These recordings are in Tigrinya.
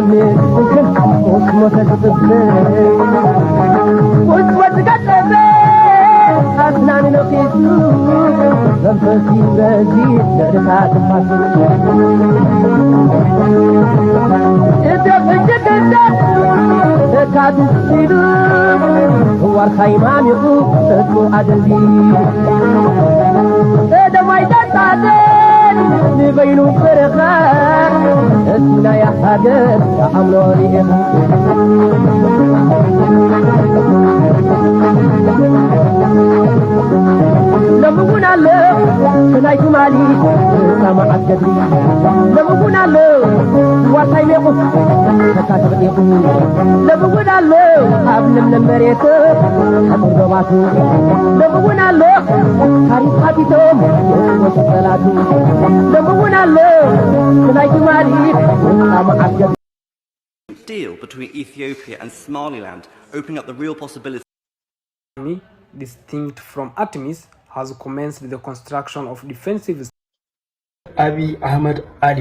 ቁስሞ ተዝጥብ ቁስሞ ዝገጠበ ኣስናን ነኺሱ መንፈስ ይብረዚ ንዕድካ ትፋሱ እቶ ሕጂ ክዘብ ተካትሲሉ ዋርካ ይማሚቑ እቱ ኣደልዲ ደማይ ጠጣተን ንበይኑ ክረኸ እቲ ናይ ሃገር ኣእምሮ ርኢኻ ሎሚ እውን ኣሎ ናይ ትማሊ እታ መዓት ገድሊ ሎሚ እውን ኣሎ ዋርሳይ ሜቑ ተካ ተበጢቑ ሎሚ እውን ኣሎ ኣብ ለምለም መሬት ሓሙር ዶባቱ ሎሚ እውን ኣሎ ታሪኽ ሓቲቶም የጥወሱ ጸላቱ ሎሚ እውን ኣሎ ናይ ትማሊ እታ መዓት ገድሊ Deal between Ethiopia and Somaliland, opening up the real possibility. Army, distinct from ATMIS, has commenced the construction of defensive አብይ አህመድ አሊ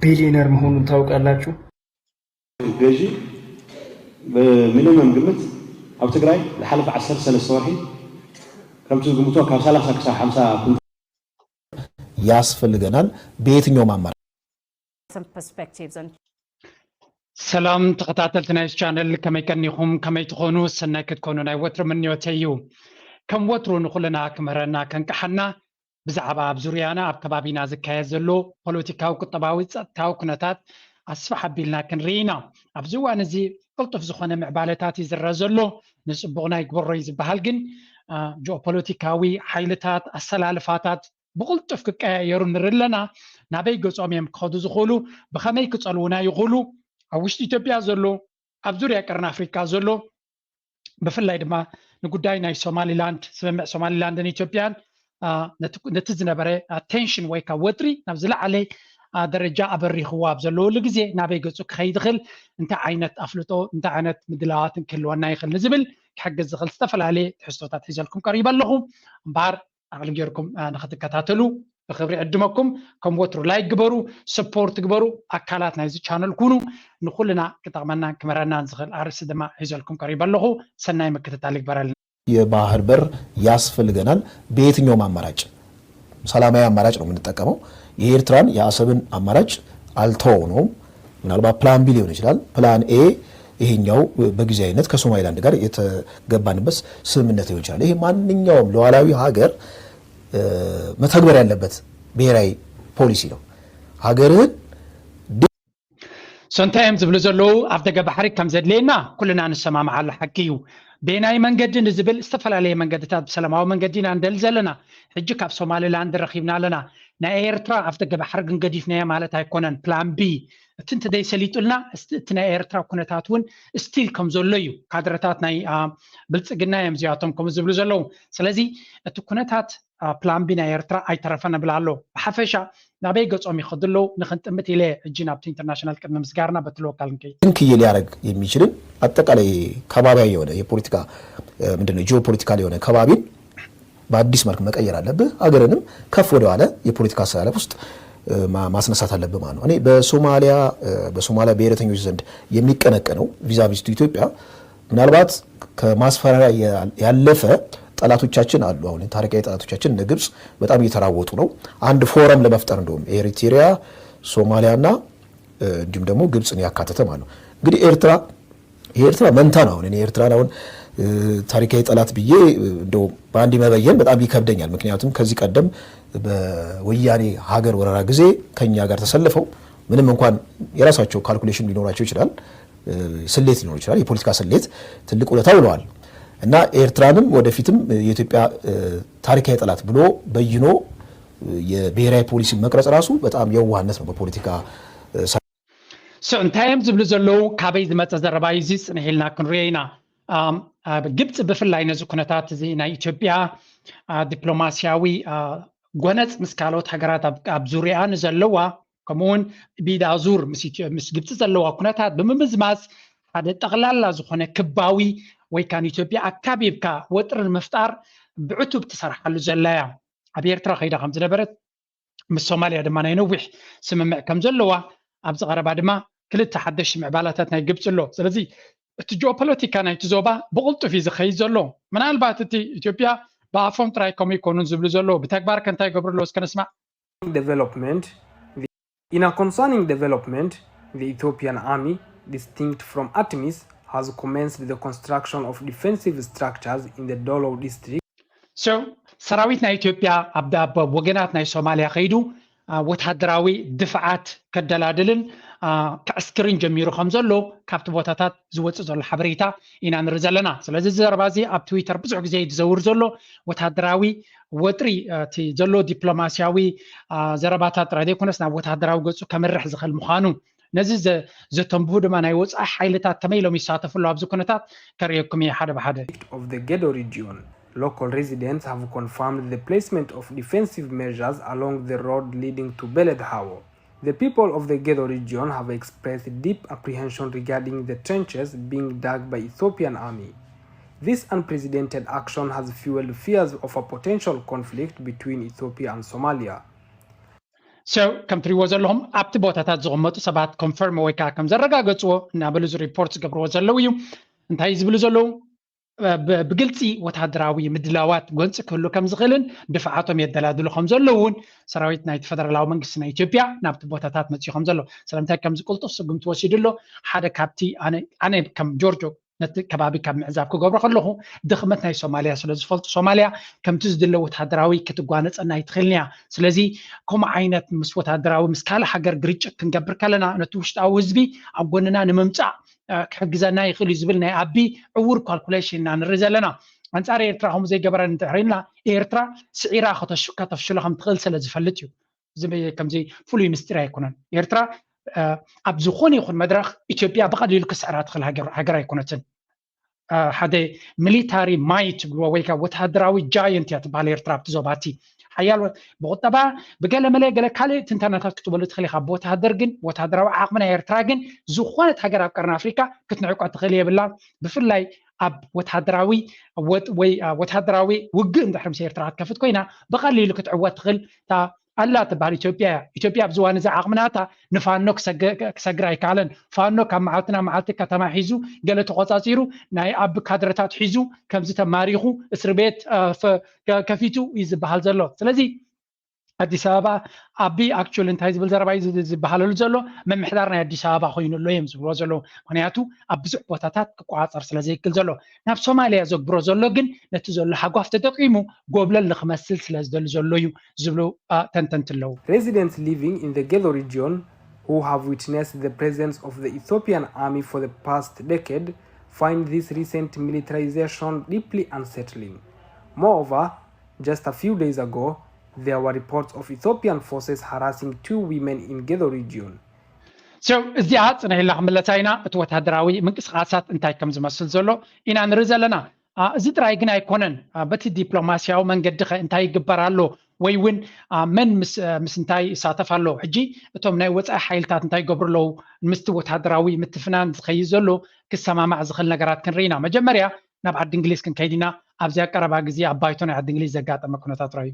ቢሊየነር መሆኑን ታውቃላችሁ? ገዢ ብሚኒመም ግምት ኣብ ትግራይ ዝሓለፈ ዓሰርተ ሰለስተ ወርሒ ከምቲ ዝግምቶ ካብ ሰላሳ ክሳብ ሓምሳ ኩንታል ያስፈልገናል። በየትኛውም አማራጭ some perspectives on ሰላም ተኸታተልቲ ናይ ቻነል ከመይ ቀኒኹም ከመይ ትኾኑ ሰናይ ክትኮኑ ናይ ወትሩ ምንዮተይ እዩ ከም ወትሩ ንኹልና ክምህረና ከንቅሓና ብዛዕባ ኣብ ዙርያና ኣብ ከባቢና ዝካየድ ዘሎ ፖለቲካዊ ቁጠባዊ ጸጥታዊ ኩነታት ኣስፍሕ ኣቢልና ክንርኢ ኢና ኣብዚ እዋን እዚ ቅልጡፍ ዝኾነ ምዕባለታት ይዝረ ዘሎ ንጽቡቕ ናይ ግበሮ እዩ ዝበሃል ግን ጂኦፖለቲካዊ ሓይልታት ኣሰላልፋታት ብቕልጡፍ ክቀያየሩ ንርኢ ኣለና። ናበይ ገጾም እዮም ክኸዱ ዝኽእሉ? ብኸመይ ክጸልዉና ይኽእሉ? ኣብ ውሽጢ ኢትዮጵያ ዘሎ፣ ኣብ ዙርያ ቀርኒ ኣፍሪካ ዘሎ፣ ብፍላይ ድማ ንጉዳይ ናይ ሶማሊላንድ፣ ስምምዕ ሶማሊላንድን ኢትዮጵያን ነቲ ዝነበረ ቴንሽን ወይ ከዓ ወጥሪ ናብ ዝለዓለ ደረጃ ኣበሪኽዎ ኣብ ዘለወሉ ግዜ ናበይ ገጹ ክኸይድ ይኽእል፣ እንታይ ዓይነት ኣፍልጦ፣ እንታይ ዓይነት ምድላዋትን ክህልወና ይኽእል ንዝብል ክሕግዝ ዝኽእል ዝተፈላለየ ትሕዝቶታት ሒዘልኩም ቀሪበ ኣለኹ። እምበኣር ዓቕሊ ጌርኩም ንኽትከታተሉ ብኽብሪ ዕድመኩም ከም ወትሩ ላይክ ግበሩ፣ ሰፖርት ግበሩ፣ ኣካላት ናይዚ ቻነል ኩኑ። ንኹልና ክጠቕመናን ክምህረናን ዝኽእል ኣርእስቲ ድማ ሒዘልኩም ቀሪበ ኣለኹ። ሰናይ ምክትታል ይግበረልና። የባህር በር ያስፈልገናል። በየትኛውም አማራጭ ሰላማዊ አማራጭ ነው የምንጠቀመው። የኤርትራን የአሰብን አማራጭ አልተወው ነው። ምናልባት ፕላን ቢ ሊሆን ይችላል። ፕላን ኤ ይሄኛው በጊዜያዊነት ከሶማሊላንድ ጋር የተገባንበት ስምምነት ሊሆን ይችላል። ይሄ ማንኛውም ሉዓላዊ ሀገር መተግበር ያለበት ብሔራዊ ፖሊሲ ነው። ሀገርህን ሰንታይ እዮም ዝብሉ ዘለዉ ኣብ ደገ ባሕሪ ከም ዘድልየና ኩልና ንሰማምዓሉ ሓቂ እዩ። በየናይ መንገዲ ንዝብል ዝተፈላለየ መንገድታት ብሰላማዊ መንገዲ ኢና ንደሊ ዘለና። ሕጂ ካብ ሶማሊላንድ ረኺብና ኣለና። ናይ ኤርትራ ኣብ ደገ ባሕሪ ግን ገዲፍናዮ ማለት ኣይኮነን። ፕላን ቢ እቲ እንተደይሰሊጡልና እቲ ናይ ኤርትራ ኩነታት እውን ስቲል ከም ዘሎ እዩ። ካድረታት ናይ ብልፅግና እዮም እዚኣቶም ከምኡ ዝብሉ ዘለዉ። ስለዚ እቲ ኩነታት ፕላን ቢ ናይ ኤርትራ ኣይተረፈን እብል ኣሎ። ብሓፈሻ ናበይ ገጾም ይኸዱ ኣለዉ ንኽንጥምት ኢለ ሕጂ ናብቲ ኢንተርናሽናል ቅድሚ ምስጋርና በቲ ሎካል ንከይድ። እንክዬ ሊያደርግ የሚችልን አጠቃላይ ከባቢያዊ የሆነ የፖለቲካ ምንድነው ጂኦፖለቲካል የሆነ ከባቢን በአዲስ መልክ መቀየር አለብህ። ሀገርንም ከፍ ወደዋለ የፖለቲካ አሰላለፍ ውስጥ ማስነሳት አለብህ ማለት ነው። እኔ በሶማሊያ በሶማሊያ ብሔረተኞች ዘንድ የሚቀነቀነው vis-à-vis to ኢትዮጵያ ምናልባት ከማስፈራሪያ ያለፈ ጠላቶቻችን አሉ። አሁን ታሪካዊ ጠላቶቻችን እነ ግብጽ በጣም እየተራወጡ ነው። አንድ ፎረም ለመፍጠር እንደውም ኤሪትሪያ፣ ሶማሊያና እንዲሁም ደግሞ ግብጽን ያካተተ ማለት ነው። እንግዲህ ኤርትራ የኤርትራ መንታ ነው። አሁን እኔ ኤርትራን አሁን ታሪካዊ ጠላት ብዬ እንደው በአንድ መበየን በጣም ይከብደኛል። ምክንያቱም ከዚህ ቀደም በወያኔ ሀገር ወረራ ጊዜ ከኛ ጋር ተሰልፈው ምንም እንኳን የራሳቸው ካልኩሌሽን ሊኖራቸው ይችላል፣ ስሌት ሊኖር ይችላል፣ የፖለቲካ ስሌት ትልቅ ውለታ ውለዋል እና ኤርትራንም ወደፊትም የኢትዮጵያ ታሪካዊ ጠላት ብሎ በይኖ የብሔራዊ ፖሊሲ መቅረጽ ራሱ በጣም የዋህነት ነው በፖለቲካ ስዕ እንታይ እዮም ዝብሉ ዘለዉ ካበይ ዝመፀ ዘረባ እዩ እዚ ፅንሕ ኢልና ክንሪኦ ኢና ግብፂ ብፍላይ ነዚ ኩነታት እዚ ናይ ኢትዮጵያ ዲፕሎማስያዊ ጎነፅ ምስ ካልኦት ሃገራት ኣብ ዙሪኣ ንዘለዋ ከምኡውን ቢዳዙር ምስ ግብፂ ዘለዋ ኩነታት ብምምዝማዝ ሓደ ጠቕላላ ዝኾነ ክባዊ ወይ ከዓ ንኢትዮጵያ ኣካቢብካ ወጥሪ ንምፍጣር ብዕቱብ ትሰርሓሉ ዘላ እያ ኣብ ኤርትራ ከይዳ ከም ዝነበረት ምስ ሶማልያ ድማ ናይ ነዊሕ ስምምዕ ከም ዘለዋ ኣብዚ ቀረባ ድማ ክልተ ሓደሽቲ ምዕባላታት ናይ ግብፂ ኣሎ። ስለዚ እቲ ጂኦፖለቲካ ናይቲ ዞባ ብቕልጡፍ እዩ ዝኸይድ ዘሎ። ምናልባት እቲ ኢትዮጵያ ብኣፎም ጥራይ ከምኡ ይኮኑን ዝብሉ ዘለዉ፣ ብተግባር ከ እንታይ ይገብሩ ኣለዉ እስከ ንስማዕ። Development. In a concerning development, the Ethiopian army, distinct from ATMIS, has commenced the construction of defensive structures in the Dolo district. So ሰራዊት ናይ ኢትዮጵያ ኣብ ወገናት ናይ ሶማልያ ከይዱ ወታደራዊ ድፍዓት ከደላድልን ከዕስክርን ጀሚሩ ከም ዘሎ ካብቲ ቦታታት ዝወፅእ ዘሎ ሓበሬታ ኢና ንርኢ ዘለና። ስለዚ እዚ ዘረባ እዚ ኣብ ትዊተር ብዙሕ ግዜ እዩ ዝዘውር ዘሎ። ወታደራዊ ወጥሪ እቲ ዘሎ ዲፕሎማስያዊ ዘረባታት ጥራይ ዘይኮነስ ናብ ወታደራዊ ገፁ ከምርሕ ዝኽእል ምዃኑ ነዚ ዘተንብሁ ድማ ናይ ወፃኢ ሓይልታት ከመይ ኢሎም ይሳተፉ ኣለዉ ኣብዚ ኩነታት ከርእየኩም እየ ሓደ ብሓደ። Of the Gedo region, local residents have confirmed the placement of defensive measures along the road leading to Beled Hawo. The people of the Gedo region have expressed deep apprehension regarding the trenches being dug by Ethiopian army. This unprecedented action has fueled fears of a potential conflict between Ethiopia and Somalia. So ከም ትሪእዎ ዘለኹም ኣብቲ ቦታታት ዝቕመጡ ሰባት ኮንፈርም ወይ ከዓ ከም ዘረጋገፅዎ እናበሉ እዚ ሪፖርት ዝገብርዎ ዘለዉ እዩ። እንታይ ዝብሉ ዘለዉ? ብግልፂ ወታደራዊ ምድላዋት ጎንፂ ክህሉ ከም ዝኽእልን ድፍዓቶም የደላድሉ ከም ዘለዉ እውን ሰራዊት ናይቲ ፈደራላዊ መንግስቲ ናይ ኢትዮጵያ ናብቲ ቦታታት መፅኡ ከም ዘሎ ስለምንታይ ከምዚ ቅልጡፍ ስጉምቲ ወሲዱ ኣሎ። ሓደ ካብቲ ኣነ ከም ጆርጆ ነቲ ከባቢ ካብ ምዕዛብ ክገብሮ ከለኹ ድኽመት ናይ ሶማልያ ስለ ዝፈልጡ ሶማልያ ከምቲ ዝድለ ወታደራዊ ክትጓነፀና ኣይትኽእልን እያ። ስለዚ ከምኡ ዓይነት ምስ ወታደራዊ ምስ ካልእ ሃገር ግርጭት ክንገብር ከለና ነቲ ውሽጣዊ ህዝቢ ኣብ ጎንና ንምምፃእ ክሕግዘና ይኽእል እዩ ዝብል ናይ ኣቢ ዕውር ካልኩሌሽን ኢና ንርኢ ዘለና። ኣንፃር ኤርትራ ከምኡ ዘይገበረ እንድሕር ኢልና ኤርትራ ስዒራ ከተፍሽሎ ከም ትኽእል ስለ ዝፈልጥ እዩ። እዚ ከምዚ ፍሉይ ምስጢር ኣይኮነን። ኤርትራ ኣብ ዝኾነ ይኹን መድረኽ ኢትዮጵያ ብቐሊሉ ክስዕራ ትኽእል ሃገር ኣይኮነትን። ሓደ ሚሊታሪ ማይት ትብልዎ ወይ ከዓ ወተሃደራዊ ጃየንት እያ ትበሃል ኤርትራ ኣብቲ ዞባ እቲ ሓያል ብቁጠባ ብገለ መለ ገለ ካልእ ትንተናታት ክትበሉ ትኽእል ኢኻ። ብወተሃደር ግን ወተሃደራዊ ዓቕሚ ናይ ኤርትራ ግን ዝኾነት ሃገር ኣብ ቀርኒ ኣፍሪካ ክትንዕቆ ትኽእል የብላ። ብፍላይ ኣብ ወተሃደራዊ ወይ ወተሃደራዊ ውግእ እንድሕር ምስ ኤርትራ ክትከፍት ኮይና ብቐሊሉ ክትዕወት ትኽእል ኣላ ትበሃል ኢትዮጵያ እያ። ኢትዮጵያ ኣብዚ እዋን እዚ ዓቕሚ ናታ ንፋኖ ክሰግር ኣይከኣለን። ፋኖ ካብ መዓልቲ ናብ መዓልቲ ከተማ ሒዙ ገለ ተቆፃፂሩ ናይ ኣብ ካድረታት ሒዙ ከምዚ ተማሪኹ እስር ቤት ከፊቱ እዩ ዝበሃል ዘሎ። ስለዚ ኣዲስ ኣበባ ኣቢ ኣክቹዋሊ እንታይ ዝብል ዘረባ እዩ ዝበሃለሉ ዘሎ ምምሕዳር ናይ ኣዲስ ኣበባ ኮይኑ ኣሎ እዮም ዝብልዎ ዘለዉ። ምክንያቱ ኣብ ብዙሕ ቦታታት ክቆፃፀር ስለ ዘይክል ዘሎ ናብ ሶማልያ ዘግብሮ ዘሎ ግን ነቲ ዘሎ ሃጓፍ ተጠቂሙ ጎብለል ንክመስል ስለ ዝደሊ ዘሎ እዩ ዝብሉ ተንተንቲ ኣለዉ። Residents living in the Gedo region who have witnessed the presence of the Ethiopian army for the past decade find this recent militarization deeply unsettling. Moreover, just a few days ago, there were reports of Ethiopian forces harassing two women in Gedo region. So እዚኣ ፅንሕ ኢልና ክምለሳ ኢና። እቲ ወታደራዊ ምንቅስቃሳት እንታይ ከም ዝመስል ዘሎ ኢና ንርኢ ዘለና። እዚ ጥራይ ግን ኣይኮነን። በቲ ዲፕሎማስያዊ መንገዲ ኸ እንታይ ይግበር ኣሎ ወይ እውን መን ምስ እንታይ ይሳተፍ ኣሎ? ሕጂ እቶም ናይ ወፃኢ ሓይልታት እንታይ ይገብሩ ኣለዉ? ምስቲ ወታደራዊ ምትፍናን ዝኸይድ ዘሎ ክሰማማዕ ዝኽእል ነገራት ክንርኢ ኢና። መጀመርያ ናብ ዓዲ እንግሊዝ ክንከይድ ኢና። ኣብዚ ኣቀረባ ግዜ ኣብ ባይቶ ናይ ዓዲ እንግሊዝ ዘጋጠመ ኩነታት ረኣዩ።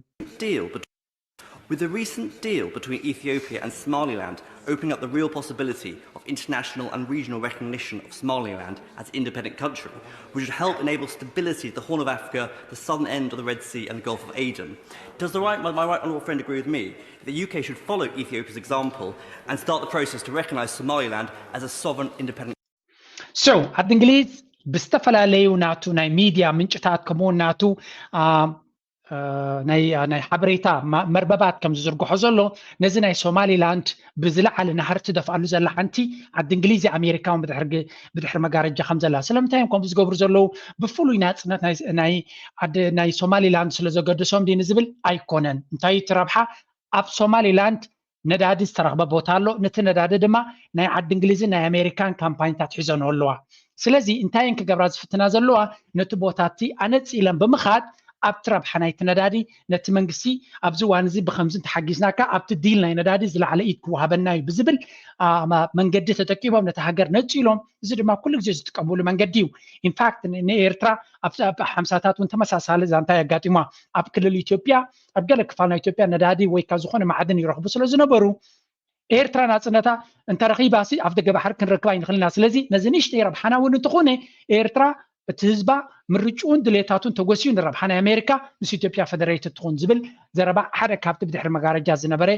With the recent deal between Ethiopia and Somaliland opening up the real possibility of international and regional recognition of Somaliland as an independent country, which would help enable stability to the Horn of Africa, the southern end of the Red Sea and the Gulf of Aden. Does the right, my, my right honourable friend agree with me that the U K should follow Ethiopia's example and start the process to recognise Somaliland as a sovereign independent So ዓዲ እንግሊዝ ብዝተፈላለዩ ናቱ ናይ ሚድያ ምንጭታት ከምኡ ናቱ ናይ ሓበሬታ መርበባት ከም ዝዝርግሖ ዘሎ ነዚ ናይ ሶማሊላንድ ብዝለዓለ ናህሪ ትደፍኣሉ ዘላ ሓንቲ ዓዲ እንግሊዝ ኣሜሪካውን ብድሕሪ መጋረጃ ከም ዘላ ስለምንታይ እዮም ከምዚ ዝገብሩ ዘለዉ ብፍሉይ ናፅነት ናይ ሶማሊላንድ ስለ ዘገድሶም ድዩ ንዝብል ኣይኮነን። እንታይ እቲ ረብሓ ኣብ ሶማሊላንድ ነዳዲ ዝተረኽበ ቦታ ኣሎ። ነቲ ነዳዲ ድማ ናይ ዓዲ እንግሊዝን ናይ ኣሜሪካን ካምፓኒታት ሒዘንኦ ኣለዋ። ስለዚ እንታይ እየን ክገብራ ዝፍትና ዘለዋ? ነቲ ቦታ እቲ ኣነፂለን ብምኻድ ኣብቲ ረብሓ ናይቲ ነዳዲ ነቲ መንግስቲ ኣብዚ እዋን እዚ ብከምዚ እንተሓጊዝናካ ኣብቲ ዲል ናይ ነዳዲ ዝለዓለ ኢድ ክወሃበና እዩ ብዝብል መንገዲ ተጠቂሞም ነቲ ሃገር ነፂሎም። እዚ ድማ ኩሉ ግዜ ዝጥቀምሉ መንገዲ እዩ። ኢንፋክት ንኤርትራ ኣብ ሓምሳታት እውን ተመሳሳሊ ዛንታ የጋጢማ። ኣብ ክልል ኢትዮጵያ ኣብ ገለ ክፋል ናይ ኢትዮጵያ ነዳዲ ወይ ካብ ዝኾነ ማዕድን ይረኽቡ ስለ ዝነበሩ ኤርትራ ናፅነታ እንተረኺባሲ ኣብ ደገ ባሕሪ ክንረክባ ይንኽልና። ስለዚ ነዚ ንእሽተይ ረብሓና እውን እንተኾነ ኤርትራ እቲ ህዝባ ምርጭኡን ድሌታቱን ተጎሲዩ ንረብሓ ናይ ኣሜሪካ ምስ ኢትዮጵያ ፈደሬትድ ትኹን ዝብል ዘረባ ሓደ ካብቲ ብድሕሪ መጋረጃ ዝነበረ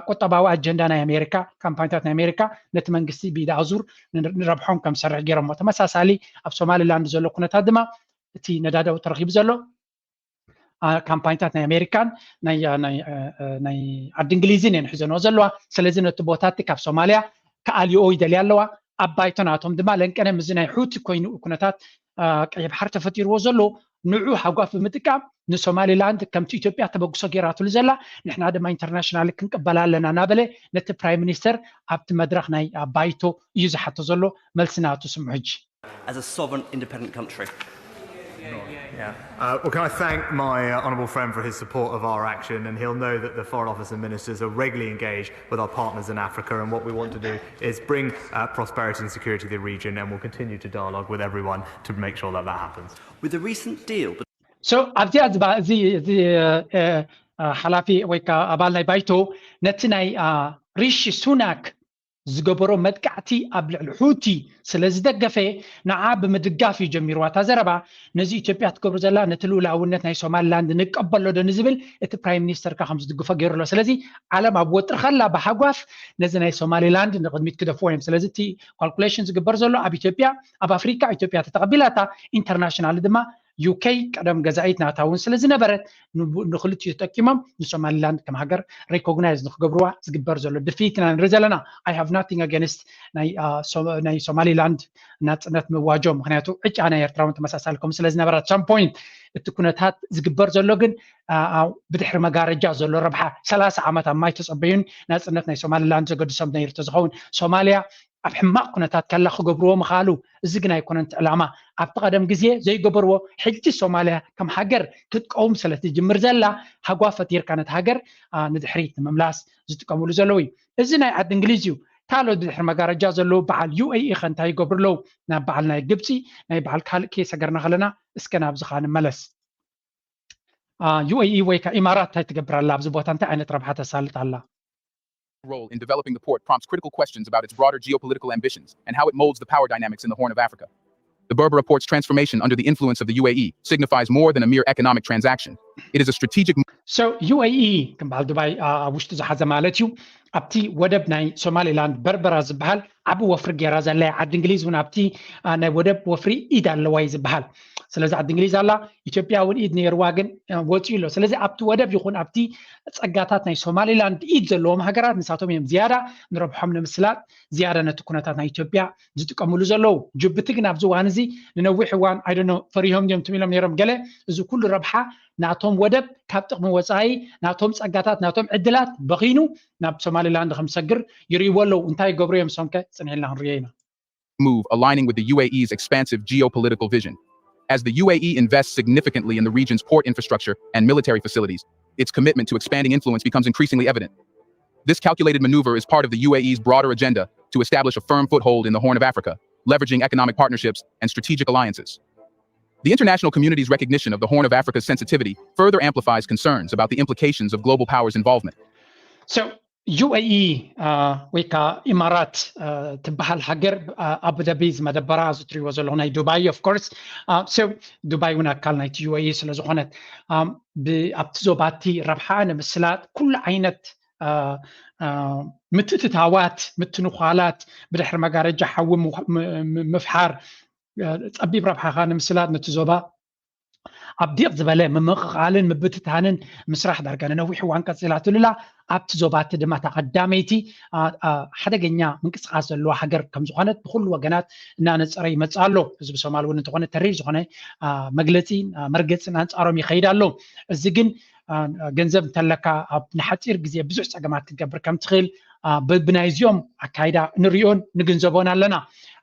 ቁጠባዊ ኣጀንዳ ናይ ኣሜሪካ ካምፓኒታት ናይ ኣሜሪካ ነቲ መንግስቲ ብኢድ ኣዙር ንረብሖም ከም ዝሰርሕ ገይሮሞ። ተመሳሳሊ ኣብ ሶማሊላንድ ዘሎ ኩነታት ድማ እቲ ነዳዲ ተረኺቡ ዘሎ ካምፓኒታት ናይ ኣሜሪካን ናይ ዓዲ እንግሊዝን እየን ሒዘንኦ ዘለዋ። ስለዚ ነቲ ቦታ እቲ ካብ ሶማልያ ክኣልይኦ ይደልያ ኣለዋ። ኣብ ባይቶ ናቶም ድማ ለንቀነ ምዚ ናይ ሑቲ ኮይኑ ኩነታት ቀይሕ ባሕሪ ተፈጢርዎ ዘሎ ንዑ ሃጓፍ ብምጥቃም ንሶማሊላንድ ከምቲ ኢትዮጵያ ተበግሶ ገይራትሉ ዘላ ንሕና ድማ ኢንተርናሽናል ክንቅበላ ኣለና እናበለ ነቲ ፕራይም ሚኒስተር ኣብቲ መድረኽ ናይ ባይቶ እዩ ዝሓቶ ዘሎ። መልሲ ናቱ ስምዑ ሕጂ። As a sovereign independent country. Yeah. Uh, well, can I thank my uh, honourable friend for his support of our action, and he'll know that the Foreign Office and ministers are regularly engaged with our partners in Africa, and what we want to do is bring uh, prosperity and security to the region, and we'll continue to dialogue with everyone to make sure that that happens. With the recent deal, but so ኣብዚኣ እዚ ባ- እዚ እዚ እ፣ እ፣ ሓላፊ ወይ ከዓ ኣባል ናይ ባይቶ ነቲ ናይ እ፣ ሪሺ ሱናክ ዝገበሮ መጥቃዕቲ ኣብ ልዕሊ ሑቲ ስለ ዝደገፈ ንዓ ብምድጋፍ እዩ ጀሚርዋ እታ ዘረባ። ነዚ ኢትዮጵያ ትገብሮ ዘላ ነቲ ልኡላውነት ናይ ሶማሊላንድ ንቀበሎ ዶ ንዝብል እቲ ፕራይም ሚኒስተር ከ ከም ዝድግፎ ገይሩ ኣሎ። ስለዚ ዓለም ኣብ ወጥሪ ከላ ብሃጓፍ ነዚ ናይ ሶማሊላንድ ንቕድሚት ክደፍዎ እዮም። ስለዚ እቲ ካልኩሌሽን ዝግበር ዘሎ ኣብ ኢትዮጵያ ኣብ ኣፍሪካ ኢትዮጵያ ተተቐቢላታ ኢንተርናሽናል ድማ ዩኬ ቀደም ገዛኢት ናታ እውን ስለ ዝነበረት ንቡ- ንክልቲኡ ተጠቂሞም ንሶማሊላንድ ከም ሃገር ሪኮግናይዝ ንክገብርዋ ዝግበር ዘሎ ድፍኢት ኢና ንርኢ ዘለና። I have nothing against ናይ አ፣ ሶ- ናይ ሶማሊላንድ ናፅነት ምዋጆ ምክንያቱ ዕጫ ናይ ኤርትራ እውን ተመሳሳሊ ከም ስለ ዝነበረ at some point እቲ ኩነታት ዝግበር ዘሎ ግን አ፣ አ፣ ብድሕሪ መጋረጃ ዘሎ ረብሓ ሰላሳ ዓመት ኣብ ማይ ተፀበዩን ናፅነት ናይ ሶማሊላንድ ዘገድሶም ነይሩ ተዝኸውን ሶማሊያ ኣብ ሕማቕ ኩነታት ከላ ክገብርዎ ምኽኣሉ እዚ ግን ኣይኮነን እቲ ዕላማ። ኣብቲ ቀደም ግዜ ዘይገበርዎ ሕጂ ሶማልያ ከም ሃገር ክትቀውም ስለ ትጅምር ዘላ ሃጓፍ ፈጢርካ ነቲ ሃገር አ፣ ንድሕሪት ንምምላስ ዝጥቀምሉ ዘለዉ እዩ። እዚ ናይ ዓዲ እንግሊዝ እዩ። ካልኦት ብድሕሪ መጋረጃ ዘለዉ በዓል ዩ ኤ ኢ ከ እንታይ ይገብሩ ኣለዉ? ናብ በዓል ናይ ግብፂ ናይ በዓል ካልእ ከይሰገርና ከለና እስከ ናብዚ ከዓ ንመለስ። ዩ ኤ ኢ ወይ ከዓ ኢማራት እንታይ ትገብር ኣላ? ኣብዚ ቦታ እንታይ ዓይነት ረብሓ ተሳልጥ ኣላ? role in developing the port prompts critical questions about its broader geopolitical ambitions and how it molds the power dynamics in the Horn of Africa. The Berber Port's transformation under the influence of the U A E signifies more than a mere economic transaction. It is a strategic so ዩ ኤ ኢ ከም በዓል ዱባይ አ፣ ኣብ ውሽጡ ዝሓዘ ማለት እዩ። ኣብቲ ወደብ ናይ ሶማሊላንድ በርበራ ዝበሃል ዓቢ ወፍሪ ገይራ ዘላ እያ። ዓዲ እንግሊዝ እውን ኣብቲ አ፣ ናይ ወደብ ወፍሪ ኢድ ኣለዋ እዩ ዝበሃል። ስለዚ ዓዲ እንግሊዝ ኣላ፣ ኢትዮጵያ እውን ኢድ ነይርዋ ግን አ፣ ወፂኡ ኣሎ። ስለዚ ኣብቲ ወደብ ይኹን ኣብቲ ፀጋታት ናይ ሶማሊላንድ ኢድ ዘለዎም ሃገራት ንሳቶም እዮም ዝያዳ ንረብሖም ንምስላጥ ዝያዳ ነቲ ኩነታት ናይ ኢትዮጵያ ዝጥቀምሉ ዘለዉ። ጅቡቲ ግን ኣብዚ እዋን እዚ ንነዊሕ እዋን I don't know ፈሪሆም ድዮም ትም ኢሎም ነይሮም ገለ እዚ ኩሉ ረብሓ ናቶም ወደብ ካብ ጥቕሚ ወፃኢ ናቶም ፀጋታት ናቶም ዕድላት በኺኑ ናብ ሶማሊላንድ ከም ዝሰግር ይርእይዎ ኣለዉ። እንታይ ይገብሩ እዮም እሶም ከ ፅንሕ ኢልና ክንርእዮ ኢና። move aligning with the U A E's expansive geopolitical vision. As the U A E invests significantly in the region's port infrastructure and military facilities, its commitment to expanding influence becomes increasingly evident. This calculated maneuver is part of the U A E's broader agenda to establish a firm foothold in the Horn of Africa, leveraging economic partnerships and strategic alliances. The international community's recognition of the Horn of Africa's sensitivity further amplifies concerns about the implications of global powers' involvement. So ዩ ኤ ኢ ወይ ከዓ ኢማራት ትበሃል ሃገር ኣቡዳቢ ዝመደበራ እዚ ትሪእዎ ዘለኹ ናይ ዱባይ of course so ዱባይ እውን ኣካል ናይቲ ዩ ኤ ኢ ስለ ዝኾነት ኣብቲ ዞባቲ ረብሓ ንምስላጥ ኩሉ ዓይነት ምትእትታዋት ምትንዃላት ብድሕሪ መጋረጃ ሓዊ ምፍሓር ፀቢብ ረብሓኻ ንምስላጥ ነቲ ዞባ ኣብ ዲቕ ዝበለ ምምቕቓልን ምብትታንን ምስራሕ ዳርጋ ንነዊሕ እዋን ቀፂላትሉላ ኣብቲ ዞባቲ ድማ እታ ቀዳመይቲ ሓደገኛ ምንቅስቃስ ዘለዋ ሃገር ከም ዝኾነት ብኩሉ ወገናት እናነፀረ ይመፅእ ኣሎ። ህዝቢ ሶማል እውን እንተኾነ ተሪር ዝኾነ መግለፂ መርገፂን ኣንፃሮም ይኸይድ ኣሎ። እዚ ግን ገንዘብ እንተለካ ኣብ ንሓፂር ግዜ ብዙሕ ፀገማት ክትገብር ከም ትኽእል ብናይዚኦም ኣካይዳ ንሪኦን ንግንዘቦን ኣለና።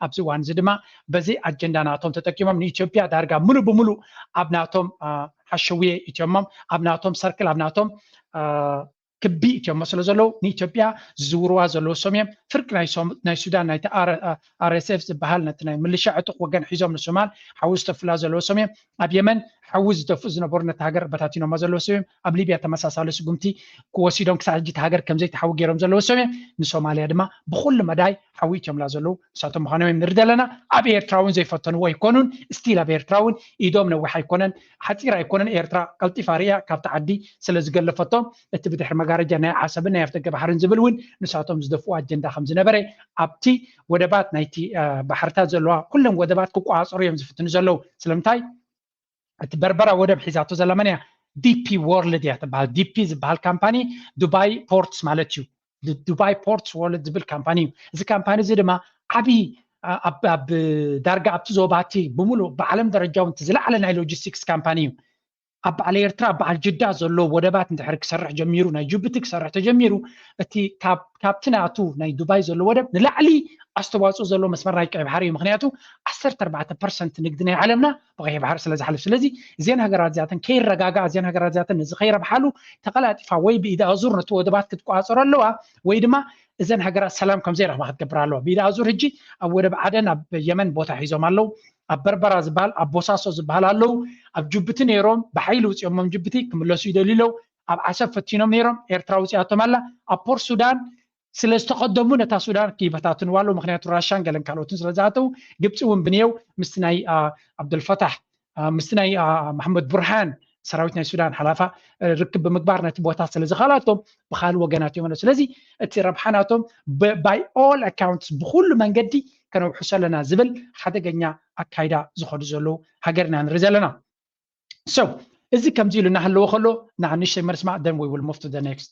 ኣብዚ እዋን እዚ ድማ በዚ ኣጀንዳ ናቶም ተጠቂሞም ንኢትዮጵያ ዳርጋ ሙሉእ ብሙሉእ ኣብ ናቶም ሓሸውየ ኢትዮሞም ኣብ ናቶም ሰርክል ኣብ ናቶም ክቢ ኢትዮሞ ስለ ዘለዉ ንኢትዮጵያ ዝዝውርዋ ዘለዉ ሶም እዮም። ፍርቂ ናይ ሱዳን ናይቲ ኣር ኤስ ኤፍ ዝበሃል ነቲ ናይ ምልሻ ዕጡቕ ወገን ሒዞም ንሶማል ሓዊ ዝተፍላ ዘለዉ ሶም እዮም። ኣብ የመን ሓዊ ዝደፍኡ ዝነበሩ ነቲ ሃገር በታቲኖሞ ዘለዉ ሰብ እዮም። ኣብ ሊብያ ተመሳሳሊ ስጉምቲ ክወሲዶም ክሳብ ሕጂ እቲ ሃገር ከም ዘይተሓዊ ገይሮም ዘለዉ ሰብ እዮም። ንሶማልያ ድማ ብኩሉ መዳይ ሓዊ እትዮምላ ዘለዉ ንሳቶም ምዃኖም እዮም ንርኢ ዘለና። ኣብ ኤርትራ እውን ዘይፈተንዎ ኣይኮኑን። ስቲል ኣብ ኤርትራ እውን ኢዶም ነዊሕ ኣይኮነን፣ ሓፂር ኣይኮነን። ኤርትራ ቀልጢፋ ርእያ ካብቲ ዓዲ ስለ ዝገለፈቶም እቲ ብድሕሪ መጋረጃ ናይ ዓሰብን ናይ ኣፍደገ ባሕርን ዝብል እውን ንሳቶም ዝደፍኡ ኣጀንዳ ከም ዝነበረ ኣብቲ ወደባት ናይቲ ባሕርታት ዘለዋ ኩሎም ወደባት ክቋፀሩ እዮም ዝፍትኑ ዘለዉ። ስለምንታይ እቲ በርበራ ወደብ ሒዛቶ ዘላ መን እያ? ዲፒ ወርልድ እያ ትበሃል። ዲፒ ዝበሃል ካምፓኒ ዱባይ ፖርትስ ማለት እዩ። ዱባይ ፖርትስ ወርልድ ዝብል ካምፓኒ እዩ። እዚ ካምፓኒ እዚ ድማ ዓብዪ ኣብ ዳርጋ ኣብቲ ዞባቲ ብምሉእ ብዓለም ደረጃ እውን ዝለዓለ ናይ ሎጂስቲክስ ካምፓኒ እዩ። ኣብ በዓል ኤርትራ በዓል ጅዳ ዘሎ ወደባት እንድሕር ክሰርሕ ጀሚሩ ናይ ጅቡቲ ክሰርሕ ተጀሚሩ እቲ ካብቲ ናቱ ናይ ዱባይ ዘሎ ወደብ ንላዕሊ ኣስተዋፅኦ ዘሎ መስመር ናይ ቀይ ባሕሪ እዩ። ምክንያቱ ዓሰርተ ኣርባዕተ ፐርሰንት ንግዲ ናይ ዓለምና ብቀይ ባሕሪ ስለ ዝሓልፍ። ስለዚ እዘን ሃገራት እዚኣተን ከይረጋጋ እዘን ሃገራት እዚኣተን ነዚ ከይረብሓሉ ተቀላጢፋ ወይ ብኢድ ኣዙር ነቲ ወደባት ክትቋፀሮ ኣለዋ ወይ ድማ እዘን ሃገራት ሰላም ከም ዘይረኽባ ክትገብር ኣለዋ። ብኢድ ኣዙር ሕጂ ኣብ ወደብ ዓደን ኣብ የመን ቦታ ሒዞም ኣለዉ። ኣብ በርበራ ዝበሃል ኣብ ቦሳሶ ዝበሃል ኣለዉ። ኣብ ጅቡቲ ነይሮም ብሓይሊ ውፅኦሞም ጅቡቲ ክምለሱ ይደልዩ ኣለዉ። ኣብ ዓሰብ ፈቲኖም ነይሮም ኤርትራ ውፅኣቶም ኣላ። ኣብ ፖርት ሱዳን ስለ ዝተቐደሙ ነታ ሱዳን ክይበታትንዋ ኣለዉ። ምክንያቱ ራሻን ገለን ካልኦትን ስለ ዝኣተዉ ግብፂ እውን ብንየው ምስቲ ናይ ዓብደልፈታሕ ምስቲ ናይ መሓመድ ቡርሃን ሰራዊት ናይ ሱዳን ሓላፋ ርክብ ብምግባር ነቲ ቦታ ስለ ዝኸላቶም ብካል ወገናት እዮም ኣለዉ። ስለዚ እቲ ረብሓ ናቶም by all accounts ብኩሉ መንገዲ ከነውሕሶ ኣለና ዝብል ሓደገኛ ኣካይዳ ዝኸዱ ዘለዉ ሃገር ኢና ንርኢ ዘለና። So እዚ ከምዚ ኢሉ እናሃለወ ከሎ ንኣንሽተይ መርስማዕ then we will move to the next.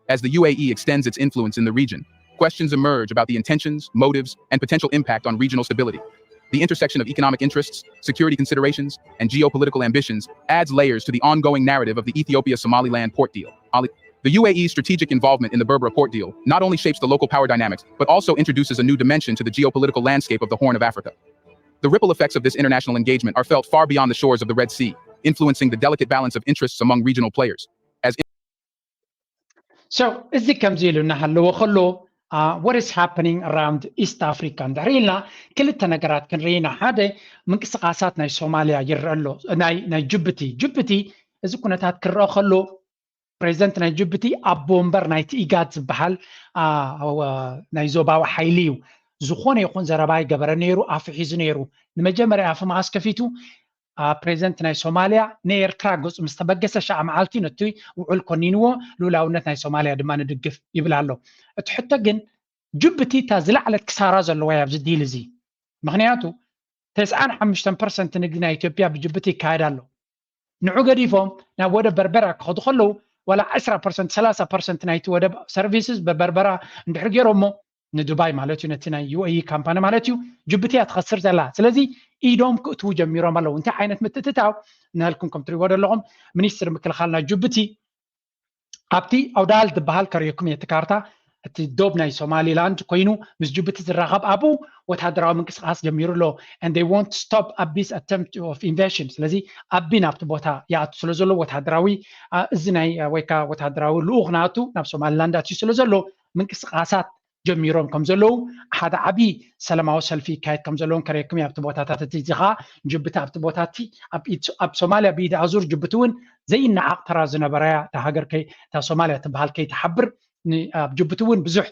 As the U A E extends its influence in the region, questions emerge about the intentions, motives, and potential impact on regional stability. The intersection of economic interests, security considerations, and geopolitical ambitions adds layers to the ongoing narrative of the Ethiopia Somaliland port deal. The U A E's strategic involvement in the Berbera port deal not only shapes the local power dynamics, but also introduces a new dimension to the geopolitical landscape of the Horn of Africa. The ripple effects of this international engagement are felt far beyond the shores of the Red Sea, influencing the delicate balance of interests among regional players. As So እዚ ከምዚ ኢሉ እናሃለወ ከሎ what is happening around East Africa እንድሕር ኢልና ክልተ ነገራት ክንርኢ ኢና። ሓደ ምንቅስቃሳት ናይ ሶማልያ ይረአ ኣሎ፣ ናይ ጅቡቲ። ጅቡቲ እዚ ኩነታት ክረአ ከሎ ፕሬዚደንት ናይ ጅቡቲ ኣቦ ወንበር ናይቲ ኢጋድ ዝበሃል ናይ ዞባዊ ሓይሊ እዩ። ዝኾነ ይኹን ዘረባ ይገበረ ነይሩ፣ ኣፉ ሒዙ ነይሩ። ንመጀመርያ ኣፉ መዓስ ከፊቱ? ፕሬዚደንት ናይ ሶማልያ ንኤርትራ ገፁ ምስ ተበገሰ ሸዓ መዓልቲ ነቲ ውዕል ኮኒንዎ፣ ልኡላውነት ናይ ሶማልያ ድማ ንድግፍ ይብል ኣሎ። እቲ ሕቶ ግን ጅቡቲ እታ ዝለዓለት ክሳራ ዘለዋ ኣብዚ ዲል እዚ። ምክንያቱ ተስዓን ሓሙሽተን ፐርሰንት ንግዲ ናይ ኢትዮጵያ ብጅቡቲ ይካየድ ኣሎ። ንዑ ገዲፎም ናብ ወደብ በርበራ ክኸዱ ከለዉ ዋላ ዕስራ ፐርሰንት ሰላሳ ፐርሰንት ናይቲ ወደብ ሰርቪስስ በበርበራ እንድሕር ገይሮሞ ንዱባይ ማለት እዩ ነቲ ናይ ዩ ኤ ኢ ካምፓኒ ማለት እዩ ጅቡቲ እያ ትኸስር ዘላ። ስለዚ ኢዶም ክእትዉ ጀሚሮም ኣለዉ። እንታይ ዓይነት ምትእትታው ንህልኩም ከም ትሪእዎ ዘለኹም ሚኒስትሪ ምክልኻል ናይ ጅቡቲ ኣብቲ ኣውዳል ዝበሃል ከርእየኩም እየ እቲ ካርታ እቲ ዶብ ናይ ሶማሊላንድ ኮይኑ ምስ ጅቡቲ ዝራኸብ ኣብኡ ወታደራዊ ምንቅስቃስ ጀሚሩ ኣሎ and they want to stop Abi's attempt of invasion። ስለዚ ኣቢ ናብቲ ቦታ ይኣቱ ስለ ዘሎ ወታደራዊ እዚ ናይ ወይ ከዓ ወታደራዊ ልኡኽ ናቱ ናብ ሶማሊላንድ ኣትዩ ስለ ዘሎ ምንቅስቃሳት ጀሚሮም ከም ዘለዉ ሓደ ዓብዪ ሰላማዊ ሰልፊ ይካየድ ከም ዘለውን ከርእየኩም ኣብቲ ቦታታት እቲ እዚ ከዓ ጅቡቲ ኣብቲ ቦታ እቲ ኣብ ሶማልያ ብኢድ ኣዙር ጅቡቲ እውን ዘይነዓቕ ተራ ዝነበረያ እታ ሃገር እታ ሶማልያ ትበሃል ከይትሓብር ኣብ ጅቡቲ እውን ብዙሕ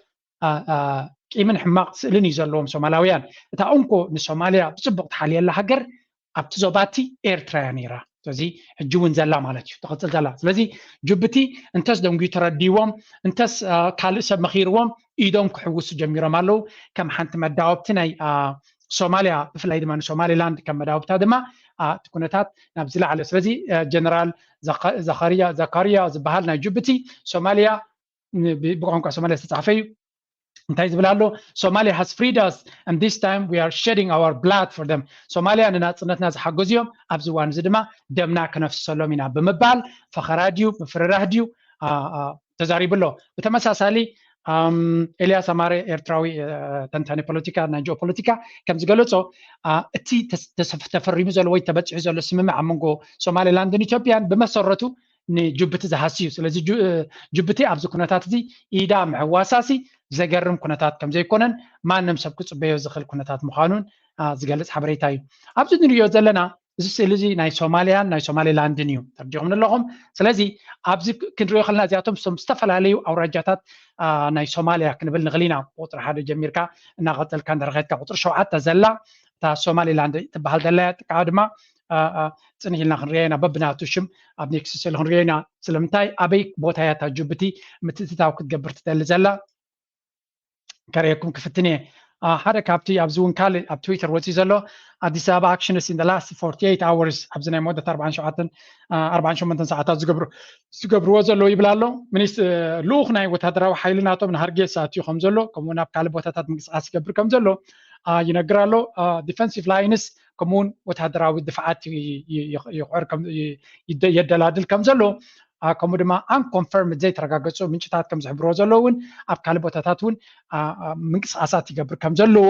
ቂምን ሕማቕ ስእልን እዩ ዘለዎም ሶማላውያን። እታ እንኮ ንሶማልያ ብፅቡቕ ትሓልየላ ሃገር ኣብቲ ዞባቲ ኤርትራ እያ ነይራ። ስለዚ ሕጂ እውን ዘላ ማለት እዩ ትቕፅል ዘላ። ስለዚ ጅቡቲ እንተስ ደንጉዩ ተረዲዎም እንተስ ካልእ ሰብ መኺርዎም ኢዶም ክሕውሱ ጀሚሮም ኣለዉ። ከም ሓንቲ መዳወብቲ ናይ ሶማልያ ብፍላይ ድማ ንሶማሊላንድ ከም መዳወብታ ድማ እቲ ኩነታት ናብ ዝለዓለ ስለዚ ጀነራል ዘካርያ ዝበሃል ናይ ጅቡቲ ሶማልያ ብቋንቋ ሶማልያ ዝተፃሓፈ እዩ። እንታይ ዝብል ኣሎ? Somalia has freed us and this time we are shedding our blood for them። ሶማልያ ንናፅነትና ዝሓገዙ እዮም፣ ኣብዚ እዋን እዚ ድማ ደምና ክነፍስሰሎም ኢና ብምባል ፈኸራ ድዩ ምፍርራህ ድዩ ተዛሪቡ ኣሎ። ብተመሳሳሊ ኤልያስ ኣማረ ኤርትራዊ ተንታኒ ፖለቲካ ናይ ጂኦፖለቲካ ከም ዝገለፆ እቲ ተፈሪሙ ዘሎ ወይ ተበፂሑ ዘሎ ስምምዕ ኣብ መንጎ ሶማሊላንድን ኢትዮጵያን ብመሰረቱ ንጅቡቲ ዝሃሲ እዩ። ስለዚ ጅቡቲ ኣብዚ ኩነታት እዚ ኢዳ ምሕዋሳሲ ዘገርም ኩነታት ከም ዘይኮነን ማንም ሰብ ክፅበዮ ዝኽእል ኩነታት ምዃኑን ዝገልፅ ሓበሬታ እዩ። ኣብዚ ንሪኦ ዘለና እዚ ስእሊ እዚ ናይ ሶማልያን ናይ ሶማሌላንድን እዩ፣ ተረዲኹም ኣለኹም። ስለዚ ኣብዚ ክንሪኦ ከለና እዚኣቶም ቶም ዝተፈላለዩ ኣውራጃታት ናይ ሶማልያ ክንብል ንኽእል ኢና። ቁፅሪ ሓደ ጀሚርካ እናቐፀልካ እንዳረኸድካ ቁፅሪ ሸውዓተ ዘላ እታ ሶማሌላንድ ትበሃል ዘላ እያ። ጥቃ ድማ ፅንሕ ኢልና ክንሪኦ ኢና፣ በብናቱ ሽም ኣብ ኔክስት ስእሊ ክንሪኦ ኢና። ስለምንታይ ኣበይ ቦታ እያ እታ ጅቡቲ ምትእትታው ክትገብር ትደሊ ዘላ? ከርእየኩም ክፍትን እየ። ሓደ ካብቲ ኣብዚ እውን ካልእ ኣብ ትዊተር ወፂኡ ዘሎ፣ ኣዲስ ኣበባ actions in the last forty eight hours፣ ኣብዚ ናይ መወዳእታ ኣርባዓን ሸውዓተን ኣርባዓን ሸሞንተን ሰዓታት ዝገብሩ ዝገብርዎ ዘለዉ ይብል ኣሎ። ሚኒስ ልኡኽ ናይ ወታደራዊ ሓይሊ ናቶም ንሃርጌሳ ኣትዩ ከም ዘሎ፣ ከምኡ ናብ ካልእ ቦታታት ምንቅስቃስ ይገብር ከም ዘሎ ይነግር ኣሎ። ዲፈንሲቭ ላይንስ ከምኡውን ወታደራዊ ድፍዓት ይኽዕር የደላድል ከም ዘሎ፣ ከምኡ ድማ unconfirmed ዘይተረጋገፁ ምንጭታት ከም ዝሕብርዎ ዘለዉ እውን ኣብ ካልእ ቦታታት እውን ምንቅስቃሳት ይገብር ከም ዘለዎ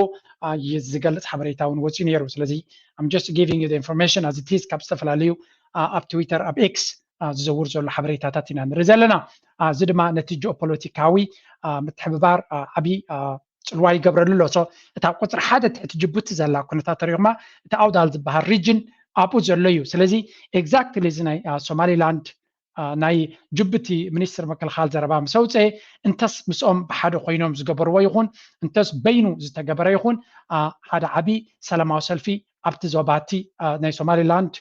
ዝገልፅ ሓበሬታ እውን ወፂኡ ነይሩ። ስለዚ I'm just giving you the information as it is ካብ ዝተፈላለዩ ኣብ ትዊተር ኣብ ኤክስ ዝዘውር ዘሎ ሓበሬታታት ኢና ንርኢ ዘለና። እዚ ድማ ነቲ ጂኦፖለቲካዊ ምትሕብባር ዓብዪ ፅልዋ ይገብረሉ ኣሎ። እታ ቁፅሪ ሓደ ትሕቲ ጅቡቲ ዘላ ኩነታት ተሪኹማ፣ እቲ ኣውዳል ዝበሃል ሪጅን ኣብኡ ዘሎ እዩ። ስለዚ ኤግዛክትሊ እዚ ናይ ሶማሊላንድ ናይ ጅቡቲ ሚኒስትር ምክልኻል ዘረባ ምስ ኣውፅአ፣ እንተስ ምስኦም ብሓደ ኮይኖም ዝገበርዎ ይኹን እንተስ በይኑ ዝተገበረ ይኹን ሓደ ዓብዪ ሰላማዊ ሰልፊ ኣብቲ ዞባ እቲ ናይ ሶማሊላንድ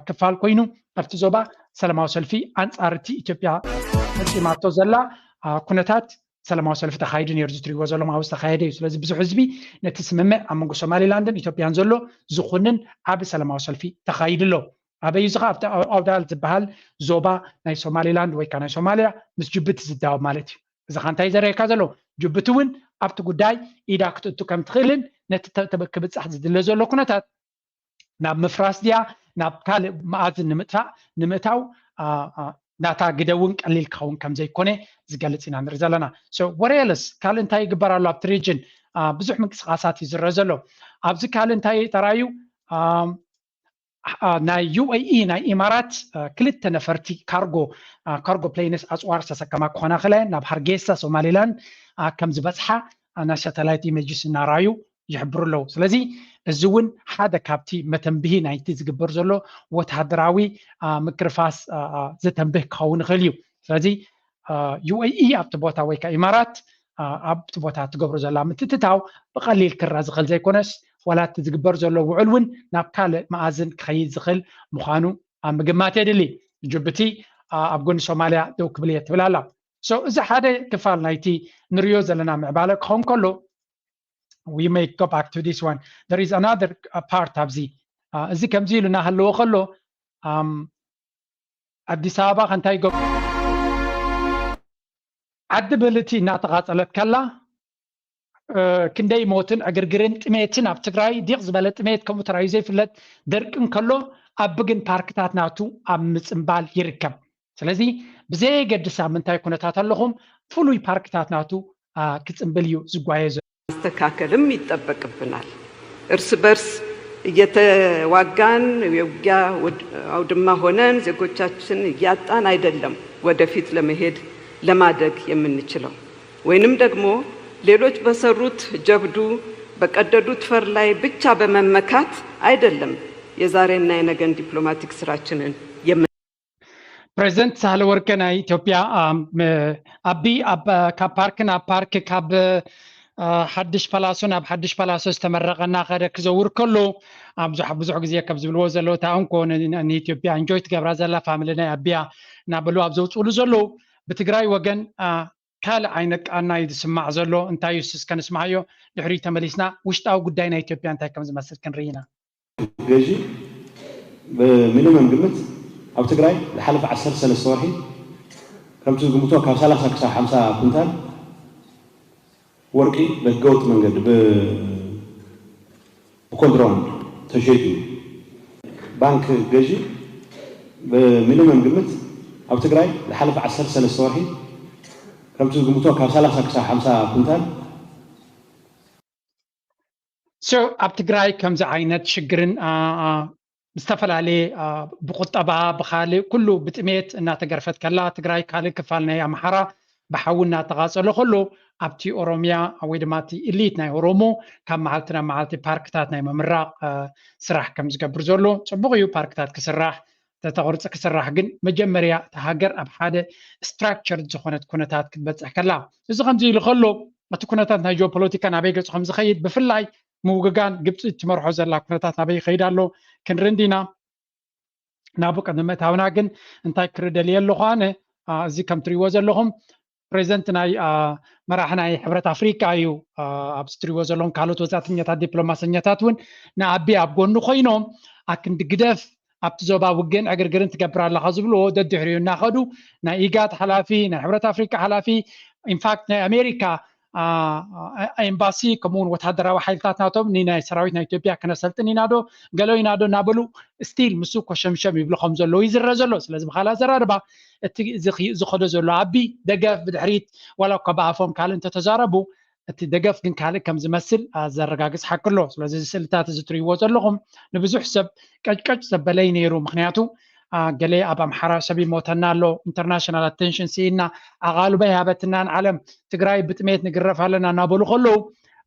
ክፋል ኮይኑ ኣብቲ ዞባ ሰላማዊ ሰልፊ ኣንፃር እቲ ኢትዮጵያ ፈፂማቶ ዘላ ኩነታት ሰላማዊ ሰልፊ ተኻይዱ ነይሩ። እዚ ትሪእዎ ዘለኹም ኣብ ዝተኻየደ እዩ። ስለዚ ብዙሕ ህዝቢ ነቲ ስምምዕ ኣብ መንጎ ሶማሊላንድን ኢትዮጵያን ዘሎ ዝኹንን ዓቢ ሰላማዊ ሰልፊ ተኻይዱ ኣሎ። ኣበይ እዚ ከዓ ኣብቲ ኣውዳል ዝበሃል ዞባ ናይ ሶማሊላንድ ወይ ከዓ ናይ ሶማሊያ ምስ ጅቡቲ ዝዳወብ ማለት እዩ። እዚ ከዓ እንታይ ዘርእየካ ዘሎ? ጅቡቲ እውን ኣብቲ ጉዳይ ኢዳ ክትእቱ ከም ትኽእልን ነቲ ክብፃሕ ዝድለ ዘሎ ኩነታት ናብ ምፍራስ ድያ ናብ ካልእ መኣዝን ንምጥፋእ ንምእታው ናታ ግደ እውን ቀሊል ክኸውን ከም ዘይኮነ ዝገልፅ ኢና ንርኢ ዘለና። ወሬለስ ካልእ እንታይ ይግበር ኣሎ ኣብቲ ሪጅን? ብዙሕ ምንቅስቃሳት እዩ ዝረአ ዘሎ። ኣብዚ ካልእ እንታይ ተራእዩ? ናይ ዩ ኤ ኢ ናይ ኢማራት ክልተ ነፈርቲ ካርጎ ካርጎ ፕሌንስ ኣፅዋር ዝተሰከማ ክኾና ክለ ናብ ሃርጌሳ ሶማሊላንድ ከም ዝበፅሓ ናይ ሳተላይት ኢሜጅስ እናራዩ ይሕብሩ ኣለዉ። ስለዚ እዚ እውን ሓደ ካብቲ መተንብሂ ናይቲ ዝግበር ዘሎ ወተሃደራዊ ምክርፋስ ዘተንብህ ክኸውን ይኽእል እዩ። ስለዚ ዩ ኤ ኢ ኣብቲ ቦታ ወይ ከዓ ኢማራት ኣብቲ ቦታ ትገብሮ ዘላ ምትትታው ብቐሊል ክራ ዝኽእል ዘይኮነስ ዋላ እቲ ዝግበር ዘሎ ውዕል እውን ናብ ካልእ መኣዝን ክኸይድ ዝኽእል ምዃኑ ኣብ ምግማት የድሊ። ጅቡቲ ኣብ ጎኒ ሶማልያ ደው ክብል እየ ትብል ኣላ። እዚ ሓደ ክፋል ናይቲ ንሪኦ ዘለና ምዕባለ ክኸውን ከሎ we may go back to this one. There is another part ኣብዚ እዚ ከምዚ ኢሉ እናሃለዎ ከሎ ኣዲስ ኣበባ ከንታይ ገ ዓዲ ብልቲ እናተቓፀለት ከላ ክንደይ ሞትን ዕግርግርን ጥሜትን ኣብ ትግራይ ዲቕ ዝበለ ጥሜት ከምኡ ተራዩ ዘይፍለጥ ደርቂ እንከሎ ኣብ ብግን ፓርክታት ናቱ ኣብ ምፅምባል ይርከብ። ስለዚ ብዘየገድስ ኣብ ምንታይ ኩነታት ኣለኹም ፍሉይ ፓርክታት ናቱ ክፅምብል እዩ ዝጓየ ዘሎ። ማስተካከልም ይጠበቅብናል። እርስ በርስ እየተዋጋን የውጊያ አውድማ ሆነን ዜጎቻችን እያጣን አይደለም ወደፊት ለመሄድ ለማደግ የምንችለው። ወይንም ደግሞ ሌሎች በሰሩት ጀብዱ በቀደዱት ፈር ላይ ብቻ በመመካት አይደለም የዛሬና የነገን ዲፕሎማቲክ ስራችንን የምን ፕሬዚደንት ሳህለ ወርቀ ናይ ኢትዮጵያ ኣቢ ካብ ፓርክ ናብ ፓርክ ካብ ሓድሽ ፓላሶ ናብ ሓድሽ ፓላሶ ዝተመረቐ እናኸደ ክዘውር ከሎ ብዙሕ ግዜ ከም ዝብልዎ ዘለዉ እታ እንኮ ንኢትዮጵያ እንጆይ ትገብራ ዘላ ፋሚሊ ናይ ኣቢያ እናበሉ ኣብ ዘውፅእሉ ዘለዉ ብትግራይ ወገን ካልእ ዓይነት ቃና እዩ ዝስማዕ ዘሎ። እንታይ እዩ እስከ ንስማዓዮ፣ ድሕሪኡ ተመሊስና ውሽጣዊ ጉዳይ ናይ ኢትዮጵያ እንታይ ከም ዝመስል ክንርኢ ኢና። ገዢ ብሚኒመም ግምት ኣብ ትግራይ ዝሓለፈ ዓሰርተ ሰለስተ ወርሒ ከምቲ ዝግምቶ ካብ ሰላሳ ክሳብ ሓምሳ ኩንታል ወርቂ ብህገወጥ መንገዲ ብኮንትሮባንድ ተሸይጡ እዩ። ባንክ ገዢ ብሚኒመም ግምት ኣብ ትግራይ ዝሓለፈ ዓሰርተ ሰለስተ ወርሒ ከምቲ ዝግምቶ ካብ ሰላሳ ክሳብ ሓምሳ ኩንታል So ኣብ ትግራይ ከምዚ ዓይነት ሽግርን ዝተፈላለየ ብቁጠባ ብካልእ ኩሉ ብጥሜት እናተገርፈት ከላ ትግራይ ካልእ ክፋል ናይ ኣምሓራ ብሓዊ እናተቓጸሎ ከሎ ኣብቲ ኦሮሚያ ወይ ድማ እቲ ኢሊት ናይ ኦሮሞ ካብ መዓልቲ ናብ መዓልቲ ፓርክታት ናይ ምምራቕ ስራሕ ከም ዝገብር ዘሎ ጽቡቕ እዩ። ፓርክታት ክስራሕ ተተቕርፂ ክስራሕ ግን መጀመርያ እቲ ሃገር ኣብ ሓደ ስትራክቸር ዝኾነት ኩነታት ክትበፅሕ ከላ እዚ ከምዚ ኢሉ ከሎ እቲ ኩነታት ናይ ጂኦፖለቲካ ናበይ ገፁ ከም ዝኸይድ ብፍላይ ምውግጋን ግብፂ እትመርሖ ዘላ ኩነታት ናበይ ይኸይድ ኣሎ ክንርኢ እንዲና። ናብኡ ቅድሚ ምእታውና ግን እንታይ ክርደልየ ኣለኹ ኣነ እዚ ከም ትሪእዎ ዘለኹም ፕሬዚደንት ናይ መራሕ ናይ ሕብረት ኣፍሪቃ እዩ። ኣብዚ ትሪእዎ ዘለኹም ካልኦት ወፃእተኛታት ዲፕሎማሰኛታት እውን ንኣቢ ኣብ ጎኑ ኮይኖም ኣክንዲ ግደፍ ኣብቲ ዞባ ውግእን ዕግርግርን ትገብር ኣለኻ ዝብልዎ ደድሕሪኡ እናኸዱ ናይ ኢጋድ ሓላፊ ናይ ሕብረት ኣፍሪቃ ሓላፊ ኢንፋክት ናይ ኣሜሪካ ኤምባሲ ከምኡውን ወታደራዊ ሓይልታት ናቶም ንናይ ሰራዊት ናይ ኢትዮጵያ ክነሰልጥን ኢና ዶ ገሎ ኢና ዶ እናበሉ ስቲል ምስ ኮሸምሸም ይብሉ ከም ዘለዉ ይዝረ ዘሎ። ስለዚ ብካልእ ኣዘራርባ እቲ ዝኸዶ ዘሎ ኣቢ ደገፍ ብድሕሪት ዋላ እኳ ብኣፎም ካልእ እንተተዛረቡ እቲ ደገፍ ግን ካልእ ከም ዝመስል ዘረጋግፅ ሓቂ ኣሎ። ስለዚ እዚ ስእልታት እዚ ትሪእዎ ዘለኹም ንብዙሕ ሰብ ቀጭቀጭ ዘበለይ ነይሩ። ምክንያቱ ገለ ኣብ ኣምሓራ ሰብ ይሞተና ኣሎ፣ ኢንተርናሽናል ኣቴንሽን ስኢና፣ ኣቓልቦ ኣይሃበትናን ዓለም፣ ትግራይ ብጥሜት ንግረፍ ኣለና እናበሉ ከለዉ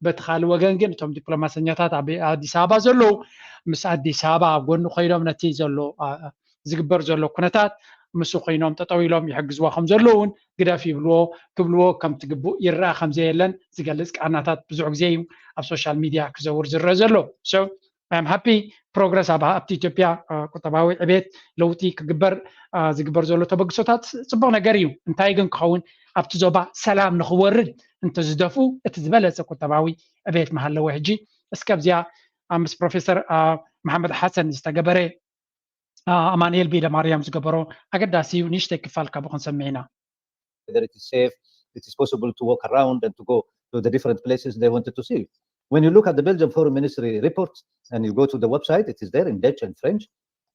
በቲ ካልእ ወገን ግን እቶም ዲፕሎማሰኛታት ኣብ ኣዲስ ኣበባ ዘለዉ ምስ ኣዲስ ኣበባ ኣብ ጎኒ ኮይኖም ነቲ ዘሎ ዝግበር ዘሎ ኩነታት ምስ ኮይኖም ጠጠው ኢሎም ይሕግዝዎ ከም ዘለዉ እውን ግደፍ ይብልዎ ክብልዎ ከም ትግቡእ ይረኣ ከም ዘየለን ዝገልፅ ቃናታት ብዙሕ ግዜ እዩ ኣብ ሶሻል ሚድያ ክዘውር ዝረአ ዘሎ። I'm happy progress ኣብ ኣብቲ ኢትዮጵያ ቁጠባዊ ዕቤት ለውጢ ክግበር ዝግበር ዘሎ ተበግሶታት ፅቡቅ ነገር እዩ። እንታይ ግን ክኸውን ኣብቲ ዞባ ሰላም ንክወርድ እንተዝደፍኡ እቲ ዝበለፀ ቁጠባዊ ዕቤት ምሃለወ። ሕጂ እስከ ኣብዚኣ ምስ ፕሮፌሰር መሓመድ ሓሰን ዝተገበረ ኣማንኤል ቤደ ማርያም ዝገበሮ ኣገዳሲ እዩ። ንእሽተይ ክፋል ካብኡ ክንሰምዕ ኢና። Whether it is safe, it is possible to walk around and to go to the different places they wanted to see. When you look at the Belgian Foreign Ministry report and you go to the website, it is there in Dutch and French.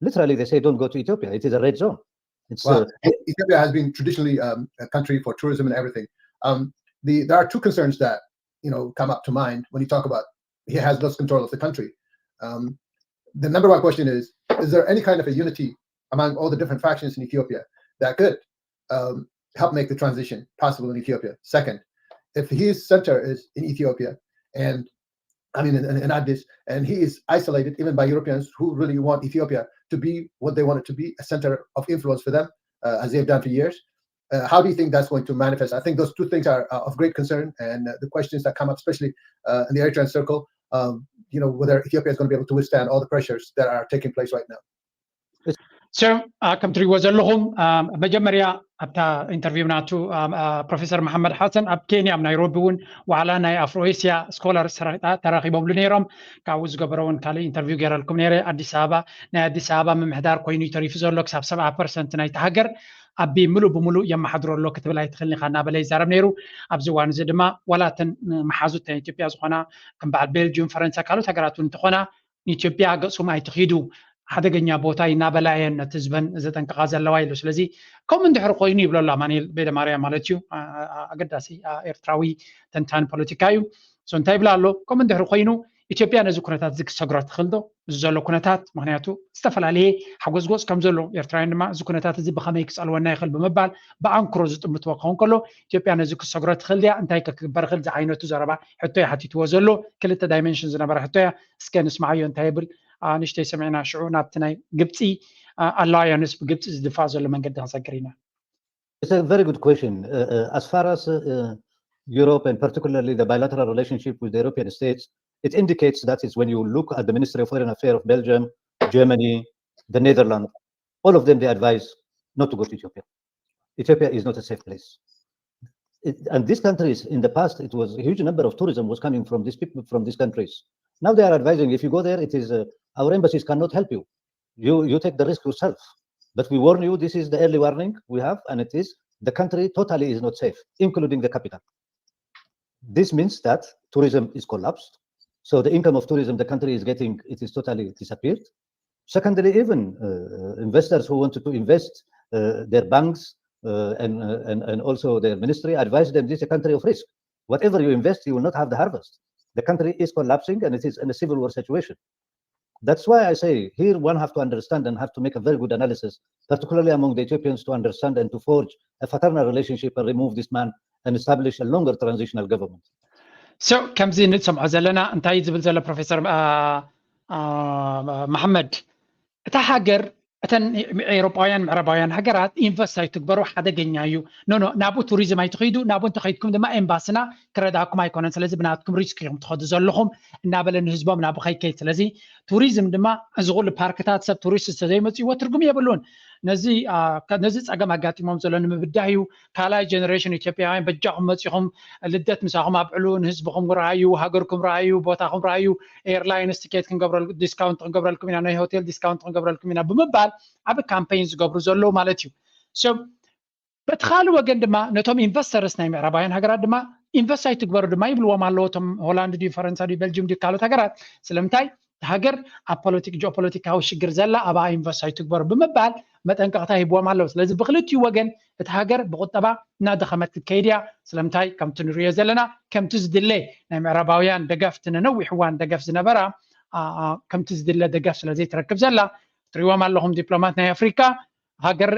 Literally, they say don't go to Ethiopia. It is a red zone. It's well, uh, Ethiopia has been traditionally um, a country for tourism and everything. Um, the, there are two concerns that you know come up to mind when you talk about he has lost control of the country. Um, the number one question is: is there any kind of a unity among all the different factions in Ethiopia that could um, help make the transition possible in Ethiopia? Second, if his center is in Ethiopia and I mean, in, in Addis, and he is isolated even by Europeans who really want Ethiopia to be what they want it to be, a center of influence for them, uh, as they've done for years. Uh, how do you think that's going to manifest? I think those two things are uh, of great concern, and uh, the questions that come up, especially uh, in the Eritrean circle, um, you know, whether Ethiopia is going to be able to withstand all the pressures that are taking place right now. So ከም ትሪእዎ ዘለኹም መጀመርያ ኣብታ ኢንተርቪው ናቱ ፕሮፌሰር መሓመድ ሓሰን ኣብ ኬንያ ኣብ ናይሮቢ እውን ዋዕላ ናይ ኣፍሮ ኤስያ ስኮላር ተራኺቦምሉ ነይሮም። ካብኡ ዝገበሮ እውን ካልእ ኢንተርቪው ገይረልኩም ነይረ። ኣዲስ ኣበባ ናይ ኣዲስ ኣበባ ምምሕዳር ኮይኑ እዩ ተሪፉ ዘሎ። ክሳብ ሰብዓ ፐርሰንት ናይቲ ሃገር ኣቢ ምሉእ ብምሉእ የመሓድሮ ኣሎ ክትብል ኣይትኽእልን ኢኻ እናበለ ይዛረብ ነይሩ። ኣብዚ እዋን እዚ ድማ ዋላ እተን መሓዙት ናይ ኢትዮጵያ ዝኾና ከም በዓል ቤልጅዩም፣ ፈረንሳ፣ ካልኦት ሃገራት እውን እንተኾና ንኢትዮጵያ ገፅኩም ኣይትኺዱ ሓደገኛ ቦታ እዩ እናበላ እየን ነቲ ህዝበን ዘጠንቅቓ ዘለዋ ኢሉ። ስለዚ ከምኡ እንድሕር ኮይኑ ይብሎ ኣሎ ኣማኑኤል ቤደ ማርያም ማለት እዩ። ኣገዳሲ ኤርትራዊ ተንታኒ ፖለቲካ እዩ። እንታይ ይብላ ኣሎ? ከምኡ እንድሕር ኮይኑ ኢትዮጵያ ነዚ ኩነታት እዚ ክሰግሮ ትኽእል ዶ? እዚ ዘሎ ኩነታት ምክንያቱ ዝተፈላለየ ሓጎስጎስ ከም ዘሎ ኤርትራውያን ድማ እዚ ኩነታት እዚ ብኸመይ ክፀልወና ይኽእል ብምባል ብኣንክሮ ዝጥምትዎ ክኸውን ከሎ ኢትዮጵያ ነዚ ክሰግሮ ትኽእል ድያ? እንታይ ከ ክግበር ይኽእል? ዝዓይነቱ ዘረባ ሕቶ እዩ ሓቲትዎ ዘሎ። ክልተ ዳይሜንሽን ዝነበረ ሕቶ እያ። እስከ ንስማዓዮ እንታይ ይብል ንእሽተይ ሰሚዕና ሽዑ ናብቲ ናይ ግብፂ ኣላያንስ ብግብፂ ዝድፋእ ዘሎ መንገዲ ክንሰግር ኢና። It's a very good question. Uh, uh, as far as uh, uh, Europe and particularly the bilateral relationship with the European states, it indicates that is when you look at the Ministry of Foreign Affairs of Belgium, Germany, the Netherlands, all of them, they advise not to go to Ethiopia. Ethiopia is not a safe place. It, and these countries, in the past, it was a huge number of tourism was coming from these people, from these countries. Now they are advising, if you go there, it is uh, our embassies cannot help you. You you take the risk yourself. But we warn you, this is the early warning we have, and it is the country totally is not safe, including the capital. This means that tourism is collapsed. So the income of tourism the country is getting, it is totally disappeared. Secondly, even uh, investors who wanted to invest, uh, their banks uh, and, uh, and and also their ministry advised them this is a country of risk. Whatever you invest, you will not have the harvest. The country is collapsing and it is in a civil war situation. That's why I say here one have to understand and have to make a very good analysis, particularly among the Ethiopians, to understand and to forge a fraternal relationship and remove this man and establish a longer transitional government. So ከምዚ ንሰምዖ ዘለና እንታይ ዝብል ዘሎ ፕሮፌሰር መሓመድ፣ እታ ሃገር እተን ኤውሮጳውያን ምዕራባውያን ሃገራት ኢንቨስት ኣይትግበሩ፣ ሓደገኛ እዩ። ኖ ኖ ናብኡ ቱሪዝም ኣይትኸይዱ፣ ናብኡ እንተኸይድኩም ድማ ኤምባስና ክረዳኩም ኣይኮነን። ስለዚ ብናትኩም ሪስክ ኢኹም ትኸዱ ዘለኹም እናበለ ንህዝቦም ናብ ከይከይድ። ስለዚ ቱሪዝም ድማ እዚ ኩሉ ፓርክታት ሰብ ቱሪስት ተዘይመፅእዎ ትርጉም የብሉን። ነዚ ነዚ ፀገም ኣጋጢሞም ዘሎ ንምብዳህ እዩ። ካልኣይ ጀነሬሽን ኢትዮጵያውያን በጃኹም መፂኹም ልደት ምሳኹም ኣብዕሉ፣ ንህዝብኹም ረኣዩ፣ ሃገርኩም ረኣዩ፣ ቦታኹም ረኣዩ፣ ኤርላይንስ ትኬት ክንገብረልኩም ዲስካውንት ክንገብረልኩም ኢና፣ ናይ ሆቴል ዲስካውንት ክንገብረልኩም ኢና ብምባል ዓቢ ካምፔይን ዝገብሩ ዘለዉ ማለት እዩ። So በቲ ካልእ ወገን ድማ ነቶም ኢንቨስተርስ ናይ ምዕራባውያን ሃገራት ድማ ኢንቨስት ኣይትግበሩ ድማ ይብልዎም ኣለዉ። እቶም ሆላንድ ድዩ ፈረንሳ ድዩ ቤልጅም ድዩ ካልኦት ሃገራት ስለምንታይ ሃገር ኣብ ፖለቲክ ጂኦፖለቲካዊ ሽግር ዘላ ኣብኣ ኢንቨስት ኣይትግበሩ ብምባል መጠንቀቕታ ሂብዎም ኣለዉ። ስለዚ ብክልቲኡ ወገን እቲ ሃገር ብቁጠባ እናደኸመት ክትከይድ እያ። ስለምንታይ ከምቲ ንሪኦ ዘለና ከምቲ ዝድለ ናይ ምዕራባውያን ደገፍ እቲ ነነዊሕ እዋን ደገፍ ዝነበራ ከምቲ ዝድለ ደገፍ ስለ ዘይትረክብ ዘላ ትሪእዎም ኣለኹም። ዲፕሎማት ናይ ኣፍሪካ ሃገር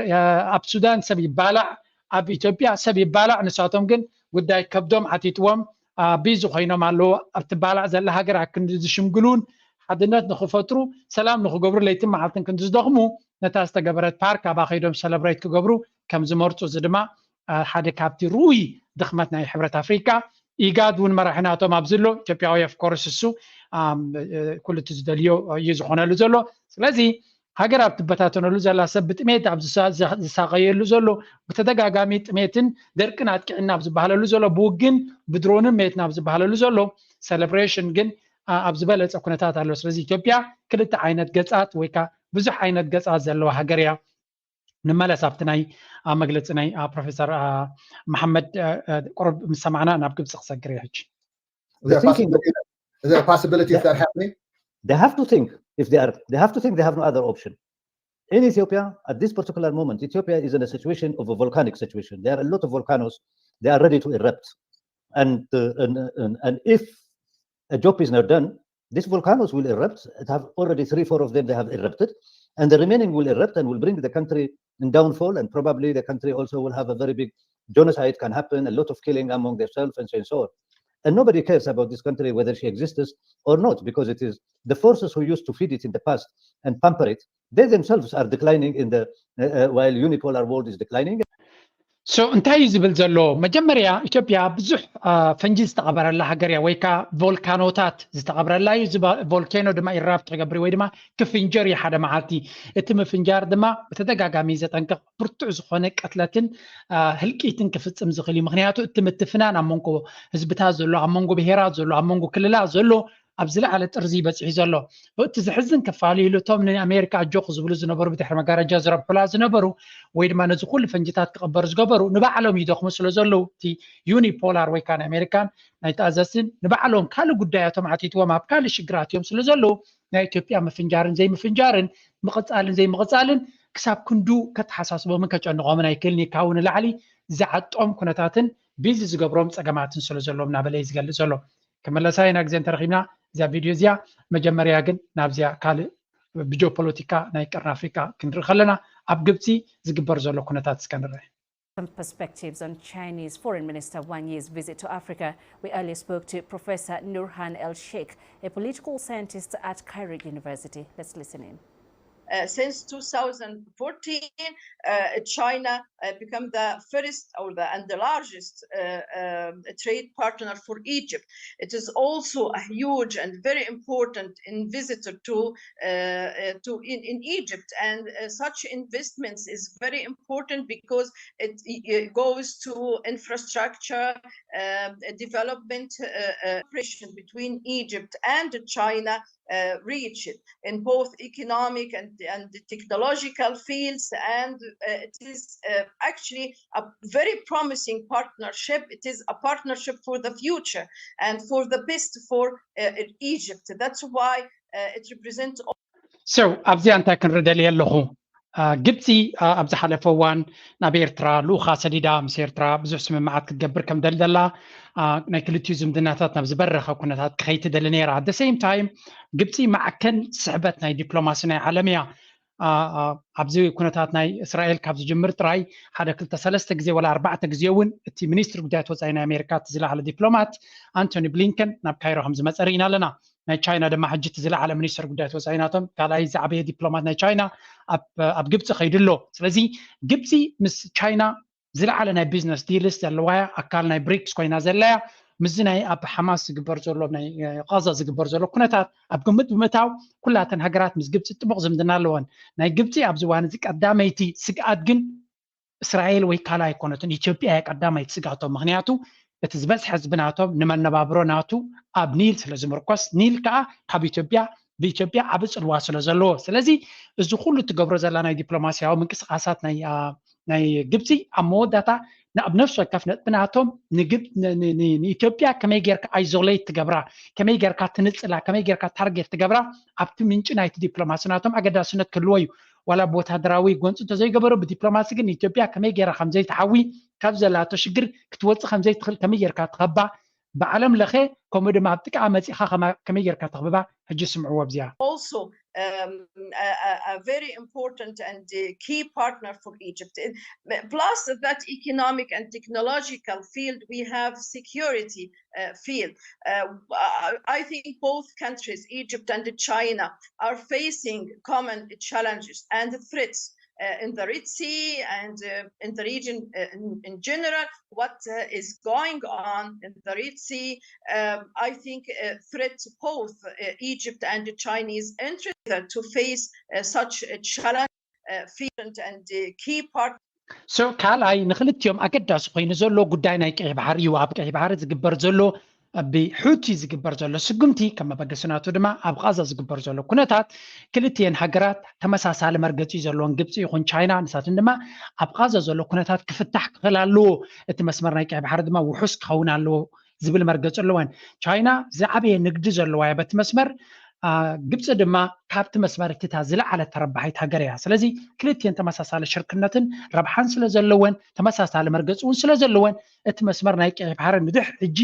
ኣብ ሱዳን ሰብ ይባላዕ፣ ኣብ ኢትዮጵያ ሰብ ይባላዕ። ንሳቶም ግን ጉዳይ ከብዶም ዓቲትዎም ቢዚ ኮይኖም ኣለዉ። ኣብቲ ባላዕ ዘላ ሃገር ኣብ ክንዲ ዝሽምግሉን ሓድነት ንክፈጥሩ ሰላም ንክገብሩ ለይትን መዓልትን ክንዲ ዝደኽሙ ነታ ዝተገበረት ፓርክ ኣብኣ ከይዶም ሰለብሬት ክገብሩ ከም ዝመርፁ። እዚ ድማ ሓደ ካብቲ ርኡይ ድኽመት ናይ ሕብረት ኣፍሪካ። ኢጋድ እውን መራሒ ናቶም ኣብዚ ኣሎ ኢትዮጵያዊ ኦፍኮርስ እሱ ኩሉ እቲ ዝደልዮ እዩ ዝኾነሉ ዘሎ። ስለዚ ሃገር ኣብ ትበታተነሉ ዘላ ሰብ ብጥሜት ኣብ ዝሳቀየሉ ዘሎ ብተደጋጋሚ ጥሜትን ደርቅን ኣጥቂዕና ኣብ ዝበሃለሉ ዘሎ ብውግን ብድሮንን ሜትና ኣብ ዝበሃለሉ ዘሎ ሰለብሬሽን ግን ኣብ ዝበለፀ ኩነታት ኣሎ። ስለዚ ኢትዮጵያ ክልተ ዓይነት ገጻት ወይ ከዓ ብዙሕ ዓይነት ገጻት ዘለዋ ሃገር እያ። ንመለስ ኣብቲ ናይ መግለፂ ናይ ፕሮፌሰር መሓመድ ቁሩብ ምስ ሰማዕና ናብ ግብፂ ክሰግር እየ ሕጂ። The thinking Is there a possibility of that happening? They have to think if they are they have to think they have no other option. In Ethiopia, at this particular moment, Ethiopia is in a situation of a volcanic situation. There are a lot of volcanoes, they are ready to erupt. And uh, and, and, and if a job is not done, these volcanoes will erupt. It have already three, four of them they have erupted, and the remaining will erupt and will bring the country in downfall, and probably the country also will have a very big genocide can happen, a lot of killing among themselves, and so, and so on. And nobody cares about this country, whether she exists or not, because it is the forces who used to feed it in the past and pamper it, they themselves are declining in the uh, uh, while unipolar world is declining. So እንታይ እዩ ዝብል ዘሎ? መጀመርያ ኢትዮጵያ ብዙሕ ፈንጂ ዝተቐበረላ ሃገር እያ፣ ወይ ከዓ ቮልካኖታት ዝተቐብረላ እዩ። ቮልኬኖ ድማ ኢራፕት ክገብር ወይ ድማ ክፍንጀር እዩ ሓደ መዓልቲ። እቲ ምፍንጃር ድማ ብተደጋጋሚ ዘጠንቅቕ ብርቱዕ ዝኾነ ቅትለትን ህልቂትን ክፍፅም ዝኽእል እዩ። ምክንያቱ እቲ ምትፍናን ኣብ መንጎ ህዝብታት ዘሎ፣ ኣብ መንጎ ብሄራት ዘሎ፣ ኣብ መንጎ ክልላት ዘሎ ኣብ ዝለዓለ ጥርዚ በፂሑ ዘሎ። እቲ ዘሕዝን ክፋሉ ኢሉ እቶም ንኣሜሪካ ኣጆኹ ዝብሉ ዝነበሩ ብድሕሪ መጋረጃ ዝረብሑላ ዝነበሩ ወይ ድማ ነዚ ኩሉ ፈንጅታት ክቕበሩ ዝገበሩ ንባዕሎም ይደኽሙ ስለ ዘለዉ እቲ ዩኒፖላር ወይ ከዓ ንኣሜሪካን ናይ ተኣዘዝትን ንባዕሎም ካልእ ጉዳያቶም ዓቲትዎም ኣብ ካልእ ሽግራት እዮም ስለ ዘለዉ ናይ ኢትዮጵያ ምፍንጃርን ዘይምፍንጃርን ምቕፃልን ዘይምቕፃልን ክሳብ ክንዱ ከተሓሳስቦምን ከጨንቖምን ኣይክእልን እዩ። ካብኡ ንላዕሊ ዝዓጦም ኩነታትን ቢዚ ዝገብሮም ፀገማትን ስለ ዘለዎም እናበለ እዩ ዝገልፅ ዘሎ። ክመለሳ ኢና ግዜ እንተረኺብና እዚኣ ቪድዮ እዚኣ። መጀመርያ ግን ናብዚኣ ካልእ ብጂኦፖለቲካ ናይ ቀርኒ ኣፍሪካ ክንርኢ ከለና ኣብ ግብፂ ዝግበር ዘሎ ኩነታት እስከ ንርአ። Some perspectives on Chinese Foreign Minister Wang Yi's visit to Africa. We earlier spoke to Professor Nurhan El Sheikh, a political scientist at Cairo University. Let's listen in. Uh, since two thousand fourteen, uh, China uh, become the first or the and the largest uh, um, trade partner for Egypt. It is also a huge and very important visitor to uh, uh, to in, in Egypt, and uh, such investments is very important because it, it goes to infrastructure um, development uh, uh, cooperation between Egypt and China uh, reach in both economic and, and technological fields, and uh, it is uh, actually a very promising partnership. It is a partnership for the future and for the best for uh, Egypt. That's why uh, it represents. So ኣብዚኣ እንታይ ክንርኢ ደልየ ኣለኹ? ግብፂ ኣብ ዝሓለፈ እዋን ናብ ኤርትራ ልኡኻ ሰዲዳ ምስ ኤርትራ ብዙሕ ስምምዓት ክትገብር ከም ደልደላ ናይ ክልቲኡ ዝምድናታት ናብ ዝበረኸ ኩነታት ክኸይድ ትደሊ ነይራ። At the same time ግብፂ ማዕከን ስሕበት ናይ ዲፕሎማሲ ናይ ዓለም እያ። ኣብዚ ኩነታት ናይ እስራኤል ካብ ዝጅምር ጥራይ ሓደ ክልተ ሰለስተ ግዜ ወላ ኣርባዕተ ግዜ እውን እቲ ሚኒስትሪ ጉዳያት ወፃኢ ናይ ኣሜሪካ እቲ ዝለዓለ ዲፕሎማት ኣንቶኒ ብሊንከን ናብ ካይሮ ከም ዝመፀ ርኢና ኣለና። ናይ ቻይና ድማ ሕጂ እቲ ዝለዓለ ሚኒስትር ጉዳያት ወፃኢ ናቶም ካልኣይ ዝዓበየ ዲፕሎማት ናይ ቻይና ኣብ ግብፂ ከይዱ ኣሎ። ስለዚ ግብፂ ምስ ቻይና ዝለዓለ ናይ ቢዝነስ ዲልስ ዘለዋ እያ። ኣካል ናይ ብሪክስ ኮይና ዘላ እያ። ምስዚ ናይ ኣብ ሓማስ ዝግበር ዘሎ ናይ ቃዛ ዝግበር ዘሎ ኩነታት ኣብ ግምት ብምእታው ኩላተን ሃገራት ምስ ግብፂ ጥቡቕ ዝምድና ኣለወን። ናይ ግብፂ ኣብዚ እዋን እዚ ቀዳመይቲ ስግኣት ግን እስራኤል ወይ ካልእ ኣይኮነትን፣ ኢትዮጵያ እያ ቀዳመይቲ ስግኣቶም። ምክንያቱ እቲ ዝበዝሐ ህዝቢ ናቶም ንመነባብሮ ናቱ ኣብ ኒል ስለ ዝምርኮስ፣ ኒል ከዓ ካብ ኢትዮጵያ ብኢትዮጵያ ዓቢ ፅልዋ ስለ ዘለዎ። ስለዚ እዚ ኩሉ እትገብሮ ዘላ ናይ ዲፕሎማሲያዊ ምንቅስቃሳት ናይ ግብፂ ኣብ መወዳእታ ኣብ ነፍሲ ወከፍ ነጥቢ ናቶም ንኢትዮጵያ ከመይ ጌርካ ኣይዞሌት ትገብራ፣ ከመይ ጌርካ ትንፅላ፣ ከመይ ጌርካ ታርጌት ትገብራ ኣብቲ ምንጪ ናይቲ ዲፕሎማሲ ናቶም ኣገዳስነት ክህልዎ እዩ። ዋላ ብወታደራዊ ጎንፂ እንተዘይገበሩ ብዲፕሎማሲ ግን ኢትዮጵያ ከመይ ጌራ ከምዘይትሓዊ ካብ ዘላቶ ሽግር ክትወፅእ ከምዘይትኽእል ከመይ ጌርካ ትኸባ ብዓለም ለኸ ከምኡ ድማ ኣብ ጥቃ መፂኻ ከመይ ጌርካ ተኽብባ ሕጂ ስምዕዎ ኣብዚኣ። Also um, a, a very important and key partner for Egypt. Plus that economic and technological field, we have security uh, field. Uh, I think both countries, Egypt and China, are facing common challenges and threats uh, in the Red Sea and uh, in the region uh, in, in, general. What uh, is going on in the Red Sea, um, I think, uh, threats both uh, Egypt and the Chinese interest to face uh, such a challenge. Uh, and uh, key part. So ካልኣይ ንክልቲኦም ኣገዳሲ ኮይኑ ዘሎ ጉዳይ ናይ ቀይ ባሕሪ እዩ። ኣብ ቀይ ባሕሪ ዝግበር ዘሎ ብሑቲ ዝግበር ዘሎ ስጉምቲ ከም መበገሲ ናቱ ድማ ኣብ ቃዛ ዝግበር ዘሎ ኩነታት ክልቲኤን ሃገራት ተመሳሳሊ መርገፂ ዘለዎን ግብፂ ይኹን ቻይና ንሳትን ድማ ኣብ ቃዛ ዘሎ ኩነታት ክፍታሕ ክኽእል ኣለዎ። እቲ መስመር ናይ ቀይ ባሕሪ ድማ ውሑስ ክኸውን ኣለዎ ዝብል መርገፂ ኣለወን። ቻይና ዝዓበየ ንግዲ ዘለዋ እያ በቲ መስመር። ግብፂ ድማ ካብቲ መስመር እቲታ ዝለዓለት ተረባሒት ሃገር እያ። ስለዚ ክልቲኤን ተመሳሳሊ ሽርክነትን ረብሓን ስለ ዘለወን ተመሳሳሊ መርገፂ እውን ስለ ዘለወን እቲ መስመር ናይ ቀይ ባሕሪ ንድሕ ሕጂ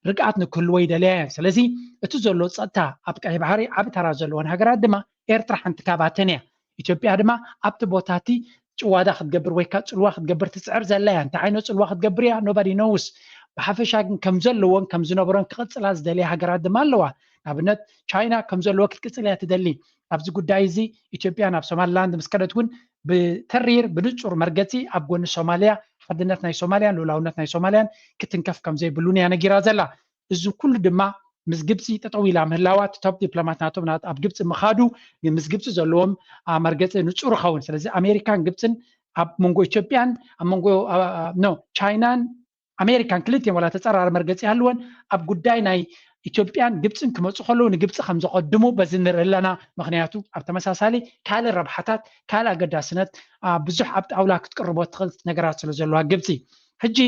ርግኣት ንክህልዎ ይደልያ እየን። ስለዚ እቲ ዘሎ ፀጥታ ኣብ ቀይ ባሕሪ ዓቢ ተራ ዘለወን ሃገራት ድማ ኤርትራ ሓንቲ ካብኣተን እያ። ኢትዮጵያ ድማ ኣብቲ ቦታ እቲ ጭዋዳ ክትገብር ወይ ከዓ ፅልዋ ክትገብር ትፅዕር ዘላ እያ። እንታይ ዓይነት ፅልዋ ክትገብር እያ? Nobody knows። ብሓፈሻ ግን ከም ዘለዎን ከም ዝነበሮን ክቕፅላ ዝደልያ ሃገራት ድማ ኣለዋ። ንኣብነት ቻይና ከም ዘለዎ ክትቅፅል እያ ትደሊ። ኣብዚ ጉዳይ እዚ ኢትዮጵያ ናብ ሶማሊላንድ ምስ ከደት እውን ብተሪር ብንፁር መርገፂ ኣብ ጎኒ ሶማልያ ሓድነት ናይ ሶማልያን ልኡላውነት ናይ ሶማልያን ክትንከፍ ከም ዘይብሉን እያ ነጊራ ዘላ። እዚ ኩሉ ድማ ምስ ግብፂ ጠጠው ኢላ ምህላዋ እቲ ቶፕ ዲፕሎማት ናቶም ኣብ ግብፂ ምኻዱ ምስ ግብፂ ዘለዎም መርገፂ ንፁር ይኸውን። ስለዚ ኣሜሪካን ግብፅን ኣብ መንጎ ኢትዮጵያን ኣብ መንጎ ቻይናን ኣሜሪካን ክልቲኦም ዋላ ተፀራሪ መርገፂ ይሃልወን ኣብ ጉዳይ ናይ ኢትዮጵያን ግብፅን ክመፁ ከለዉ ንግብፂ ከም ዘቐድሙ በዚ ንርኢ ኣለና። ምክንያቱ ኣብ ተመሳሳሊ ካልእ ረብሓታት ካልእ ኣገዳስነት ብዙሕ ኣብ ጣውላ ክትቅርቦ ትኽእል ነገራት ስለ ዘለዋ ግብፂ ሕጂ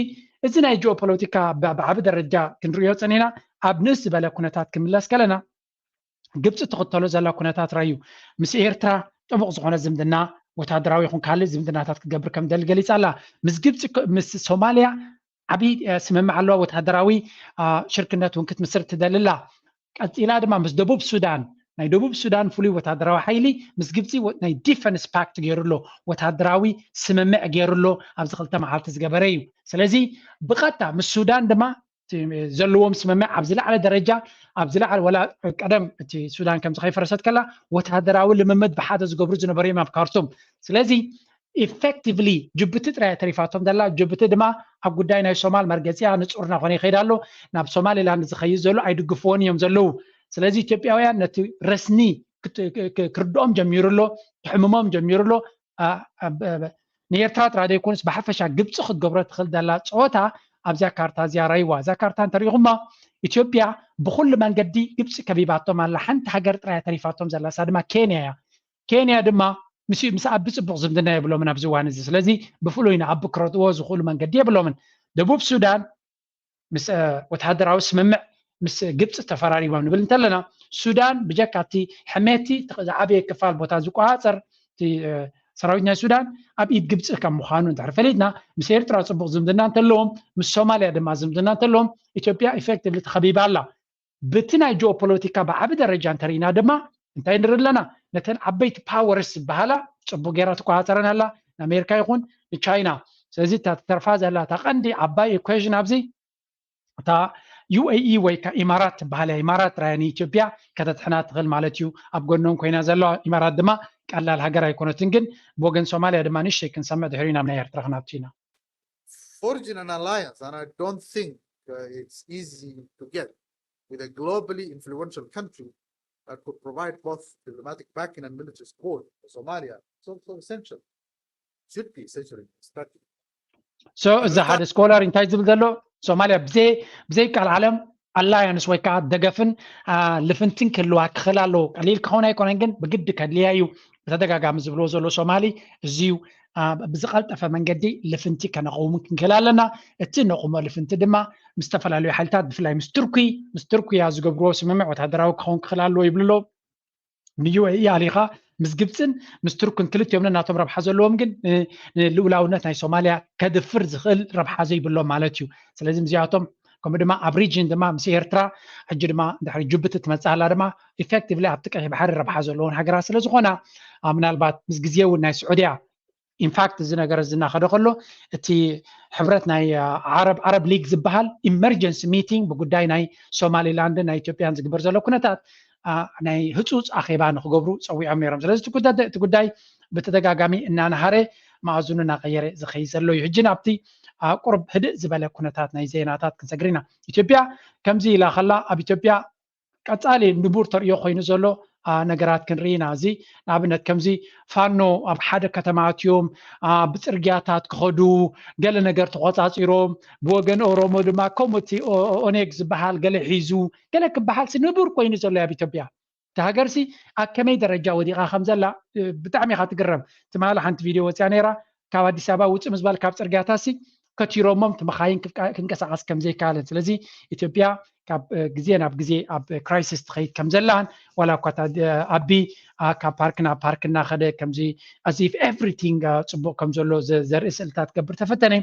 እዚ ናይ ጂኦፖለቲካ ብዓቢ ደረጃ ክንሪኦ ፀኒና ኣብ ንእስ ዝበለ ኩነታት ክምለስ ከለና ግብፂ ትኽተሎ ዘላ ኩነታት ራዩ ምስ ኤርትራ ጥቡቕ ዝኾነ ዝምድና ወታደራዊ ይኹን ካልእ ዝምድናታት ክገብር ከም ደሊ ገሊፃ ኣላ። ምስ ግብፂ ምስ ሶማልያ ዓብዪ ስምምዕ ኣለዋ። ወታደራዊ ሽርክነት እውን ክትምስርት ትደሊ ኣላ። ቀፂላ ድማ ምስ ደቡብ ሱዳን ናይ ደቡብ ሱዳን ፍሉይ ወታደራዊ ሓይሊ ምስ ግብፂ ናይ ዲፈንስ ፓክት ገይሩ ኣሎ። ወታደራዊ ስምምዕ ገይሩ ኣሎ። ኣብዚ ክልተ መዓልቲ ዝገበረ እዩ። ስለዚ ብቐጥታ ምስ ሱዳን ድማ ዘለዎም ስምምዕ ኣብ ዝለዓለ ደረጃ ኣብ ዝለዓለ ወላ ቀደም እቲ ሱዳን ከምዚ ከይፈረሰት ከላ ወታደራዊ ልምምድ ብሓደ ዝገብሩ ዝነበሩ እዮም ኣብ ካርቱም። ስለዚ ኢፌክቲቭሊ ጅቡቲ ጥራይ ተሪፋቶም ዘላ። ጅቡቲ ድማ ኣብ ጉዳይ ናይ ሶማል መርገፂያ ንፁር እናኾነ ይኸይድ ኣሎ። ናብ ሶማሊላንድ ዝኸይድ ዘሎ ኣይድግፍዎን እዮም ዘለዉ። ስለዚ ኢትዮጵያውያን ነቲ ረስኒ ክርድኦም ጀሚሩ ኣሎ፣ ክሕምሞም ጀሚሩ ኣሎ። ንኤርትራ ጥራይ ዘይኮኑስ ብሓፈሻ ግብፂ ክትገብሮ ትኽእል ዘላ ፀወታ ኣብዚኣ ካርታ እዚኣ ራይዋ። እዛ ካርታ እንተሪኢኹማ ኢትዮጵያ ብኩሉ መንገዲ ግብፂ ከቢባቶም ኣላ። ሓንቲ ሃገር ጥራይ ተሪፋቶም ዘላ እሳ ድማ ኬንያ እያ። ኬንያ ድማ ምስ ምስ ኣቢ ፅቡቕ ዝምድና የብሎምን ኣብዚ እዋን እዚ። ስለዚ ብፍሉይ ንኣቢ ክረድዎ ዝኽእሉ መንገዲ የብሎምን። ደቡብ ሱዳን ምስ ወተሃደራዊ ስምምዕ ምስ ግብፂ ተፈራሪሞም ንብል እንተለና ሱዳን ብጀካ እቲ ሕሜቲ ዝዓበየ ክፋል ቦታ ዝቆፃፀር ሰራዊት ናይ ሱዳን ኣብ ኢድ ግብፂ ከም ምዃኑ እንድሕር ፈሊጥና፣ ምስ ኤርትራ ፅቡቕ ዝምድና እንተለዎም፣ ምስ ሶማልያ ድማ ዝምድና እንተለዎም፣ ኢትዮጵያ ኢፌክቲቭሊ ተኸቢባ ኣላ። ብቲ ናይ ጂኦፖለቲካ ብዓቢ ደረጃ እንተርኢና ድማ እንታይ ንርኢ ኣለና? ነተን ዓበይቲ ፓወርስ ዝበሃላ ፅቡቅ ገይራ ትቆፃፀረን ኣላ፣ ንኣሜሪካ ይኹን ንቻይና። ስለዚ እታ ትተርፋ ዘላ እታ ቀንዲ ዓባይ ኢኩዌሽን ኣብዚ እታ ዩ ኤ ኢ ወይ ከዓ ኢማራት ትበሃል እያ። ኢማራት ጥራይ ንኢትዮጵያ ከተድሕና ትኽእል ማለት እዩ። ኣብ ጎኖም ኮይና ዘለዋ ኢማራት ድማ ቀላል ሃገር ኣይኮነትን። ግን ብወገን ሶማልያ ድማ ንእሽተይ ክንሰምዕ ድሕሪኡ ናብ ናይ ኤርትራ ክንኣቱ ኢና። Forging an alliance, and I don't think uh, it's easy to get with a globally influential country that could provide both diplomatic backing and military support for Somalia. It's also essential, should be essential in the strategy. So እዚ ሓደ ስኮላር እንታይ ዝብል ዘሎ፣ ሶማልያ ብዘይ ብዘይ ቃል ዓለም ኣላያንስ ወይ ከዓ ደገፍን ልፍንትን ክህልዋ ክኽእል ኣለዎ። ቀሊል ክኸውን ኣይኮነን፣ ግን ብግዲ ከድልያ እዩ። ብተደጋጋሚ ዝብልዎ ዘሎ ሶማሊ እዚዩ። ብዝቐልጠፈ መንገዲ ልፍንቲ ከነቐውም ክንክእል ኣለና። እቲ ነቑሞ ልፍንቲ ድማ ምስ ዝተፈላለዩ ሓይልታት፣ ብፍላይ ምስ ቱርኪ፣ ምስ ቱርኪያ ዝገብርዎ ስምምዕ ወታደራዊ ክኸውን ክኽእል ኣለዎ ይብሉ ኣለዉ። ንዩ ኤ ኢ ኣሊኻ ምስ ግብፅን ምስ ቱርክን ክልቲኦም ነናቶም ረብሓ ዘለዎም፣ ግን ንልኡላውነት ናይ ሶማልያ ከድፍር ዝኽእል ረብሓ ዘይብሎም ማለት እዩ። ስለዚ ምስዚኣቶም ከምኡ ድማ ኣብ ሪጅን ድማ ምስ ኤርትራ፣ ሕጂ ድማ እንድሕሪ ጅቡቲ ትመፅእ ኣላ ድማ ኢፌክቲቭሊ ኣብቲ ቀይሕ ባሕሪ ረብሓ ዘለዎን ሃገራት ስለ ዝኾና፣ ምናልባት ምስ ግዜ እውን ናይ ስዑድያ ኢንፋክት እዚ ነገር እዚ እናኸደ ከሎ እቲ ሕብረት ናይ ዓረብ ዓረብ ሊግ ዝበሃል ኢመርጀንሲ ሚቲንግ ብጉዳይ ናይ ሶማሊላንድን ናይ ኢትዮጵያን ዝግበር ዘሎ ኩነታት ናይ ህፁፅ ኣኼባ ንክገብሩ ፀዊዖም ነይሮም። ስለዚ እቲ ጉዳይ ብተደጋጋሚ እናነሃረ መኣዝኑ እናቀየረ ዝኸይድ ዘሎ እዩ። ሕጂ ናብቲ ቁርብ ህድእ ዝበለ ኩነታት ናይ ዜናታት ክንሰግር ኢና። ኢትዮጵያ ከምዚ ኢላ ከላ ኣብ ኢትዮጵያ ቀፃሊ ንቡር ተርእዮ ኮይኑ ዘሎ ነገራት ክንርኢ ኢና። እዚ ንኣብነት ከምዚ ፋኖ ኣብ ሓደ ከተማ ኣትዮም ብፅርግያታት ክኸዱ ገለ ነገር ተቆፃፂሮም፣ ብወገን ኦሮሞ ድማ ከምኡ እቲ ኦኔግ ዝበሃል ገለ ሒዙ ገለ ክበሃል ንቡር ኮይኑ ዘሎ ኣብ ኢትዮጵያ። እቲ ሃገርሲ ኣብ ከመይ ደረጃ ወዲቓ ከም ዘላ ብጣዕሚ ኢኻ ትግረም። ትማሊ ሓንቲ ቪድዮ ወፅያ ነይራ። ካብ ኣዲስ ኣበባ ውፅእ ምስ በል ካብ ፅርግያታትሲ ከቲሮሞም፣ እቲ መኻይን ክንቀሳቐስ ከም ዘይከኣለን። ስለዚ ኢትዮጵያ ካብ ግዜ ናብ ግዜ ኣብ ክራይሲስ ትኸይድ ከም ዘላን፣ ዋላ እኳ ኣቢ ካብ ፓርክ ናብ ፓርክ እናኸደ ከምዚ as if everything ፅቡቕ ከም ዘሎ ዘርኢ ስእልታት ክገብር ተፈተነ፣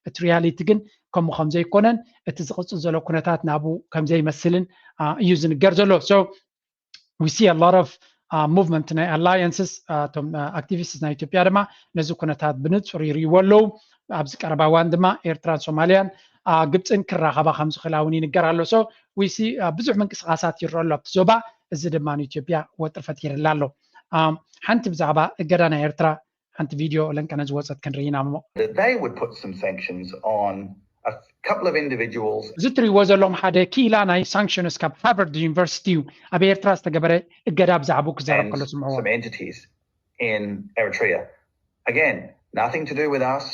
እቲ ሪያሊቲ ግን ከምኡ ከም ዘይኮነን እቲ ዝቕፅል ዘሎ ኩነታት ናብኡ ከም ዘይመስልን እዩ ዝንገር ዘሎ። So we see a lot of movement ናይ ኣላያንስስ። እቶም ኣክቲቪስትስ ናይ ኢትዮጵያ ድማ ነዚ ኩነታት ብንፁር ይርእይዎ ኣለዉ። ኣብዚ ቀረባ እዋን ድማ ኤርትራን ሶማልያን ግብፅን ክራኸባ ከም ዝኽእላ እውን ይንገር ኣሎ። So we see ብዙሕ ምንቅስቃሳት ይረአ ኣሎ ኣብቲ ዞባ። እዚ ድማ ንኢትዮጵያ ወጥሪ ፈጢርላ ኣሎ። ሓንቲ ብዛዕባ እገዳ ናይ ኤርትራ ሓንቲ ቪድዮ ለንቀነ ዝወፀት ክንርኢ ኢና እሞ that they would put some sanctions on a couple of individuals እዚ እትሪእዎ ዘለኹም ሓደ ክኢላ ናይ ሳንክሽንስ ካብ ሃርቨርድ ዩኒቨርሲቲ እዩ። ኣብ ኤርትራ ዝተገበረ እገዳ ብዛዕባኡ ክዛረብ and ከሎ ስምዕዎ። some entities in Eritrea. Again, nothing to do with us,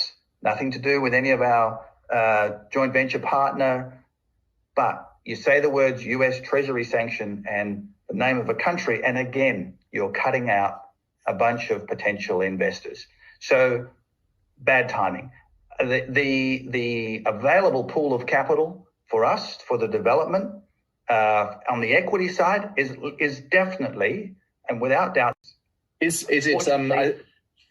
nothing to do with any of our uh, joint venture partner. But you say the words U S Treasury sanction and the name of a country, and again, you're cutting out a bunch of potential investors. So, bad timing. The, the, the available pool of capital for us, for the development, uh, on the equity side, is, is definitely and without doubt Is is it um I-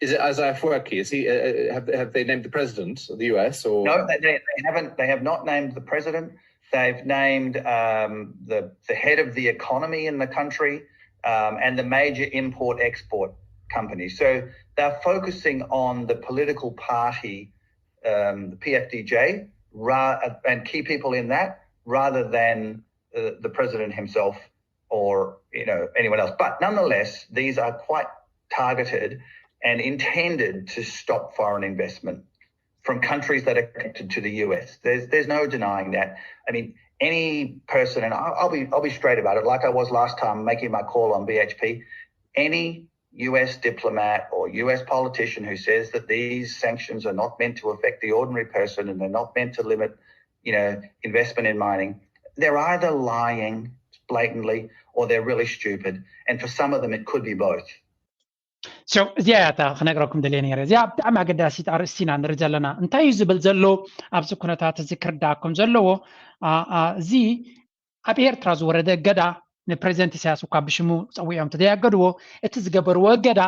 is it Isaiah Afwerki? Is he uh, have have they named the president of the U S or No, they, they, they haven't. They have not named the president. They've named um, the the head of the economy in the country um, and the major import export company. So they're focusing on the political party, um, the P F D J, ra- and key people in that, rather than uh, the president himself or you know anyone else. But nonetheless, these are quite targeted and intended to stop foreign investment from countries that are connected to the U S. There's there's no denying that. I mean, any person, and I'll, I'll be I'll be straight about it, like I was last time making my call on B H P. Any U S diplomat or U S politician who says that these sanctions are not meant to affect the ordinary person and they're not meant to limit, you know, investment in mining, they're either lying blatantly or they're really stupid. And for some of them, it could be both. So እዚኣ እያ እታ ክነግረኩም ደልየ ነይረ። እዚኣ ብጣዕሚ ኣገዳሲት ኣርእስቲ ኢና ንርኢ ዘለና። እንታይ እዩ ዝብል ዘሎ ኣብዚ ኩነታት እዚ ክርዳእኩም ዘለዎ? አ- አ- እዚ ኣብ ኤርትራ ዝወረደ እገዳ ንፕሬዚደንት ኢሳያስ እኳ ብሽሙ ፀዊዖም ተዘያገድዎ፣ እቲ ዝገበርዎ እገዳ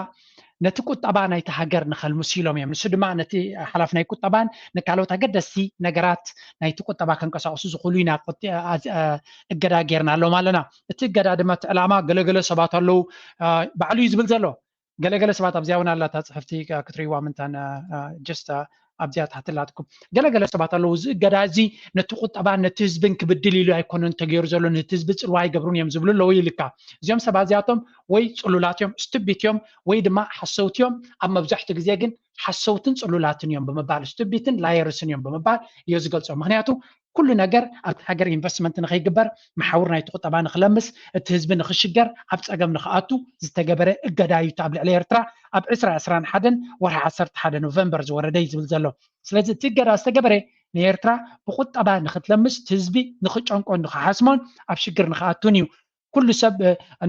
ነቲ ቁጠባ ናይቲ ሃገር ንኸልምሱ ኢሎም እዮም። ንሱ ድማ ነቲ ሓላፊ ናይ ቁጠባን ንካልኦት ኣገደስቲ ነገራት ናይቲ ቁጠባ ከንቀሳቕሱ ዝኽእሉ ኢና እገዳ ጌርናሎም ኣለና። እቲ እገዳ ድማ እቲ ዕላማ ገለገለ ሰባት ኣለዉ ባዕሉ እዩ ዝብል ዘሎ። ገለገለ ሰባት ኣብዚኣ እውን ኣላታ ፅሕፍቲ ክትርእይዋ ምንታን ጀስት ኣብዚኣ ታሕትላትኩም ገለገለ ሰባት ኣለዉ። እዚ እገዳ እዚ ነቲ ቁጠባን ነቲ ህዝብን ክብድል ኢሉ ኣይኮነን ተገይሩ ዘሎ፣ ነቲ ህዝቢ ፅልዋ ኣይገብሩን እዮም ዝብሉ ኣለዉ ኢልካ። እዚኦም ሰባት እዚኣቶም ወይ ፅሉላት እዮም፣ ስቱቢት እዮም፣ ወይ ድማ ሓሰውቲ እዮም። ኣብ መብዛሕትኡ ግዜ ግን ሓሰውትን ፅሉላትን እዮም ብምባል፣ ስቱቢትን ላየርስን እዮም ብምባል እዮ ዝገልፆ። ምክንያቱ ኩሉ ነገር ኣብቲ ሃገር ኢንቨስትመንት ንኸይግበር፣ መሓውር ናይቲ ቁጠባ ንክለምስ፣ እቲ ህዝቢ ንክሽገር፣ ኣብ ፀገም ንክኣቱ ዝተገበረ እገዳ እዩ። ኣብ ልዕሊ ኤርትራ ኣብ ዕስራ ዕስራን ሓደን ወርሒ ዓሰርተ ሓደ ኖቨምበር ዝወረደ እዩ ዝብል ዘሎ። ስለዚ እቲ እገዳ ዝተገበረ ንኤርትራ ብቁጠባ ንክትለምስ፣ እቲ ህዝቢ ንክጨንቆን ንክሓስሞን ኣብ ሽግር ንክኣቱን እዩ። ኩሉ ሰብ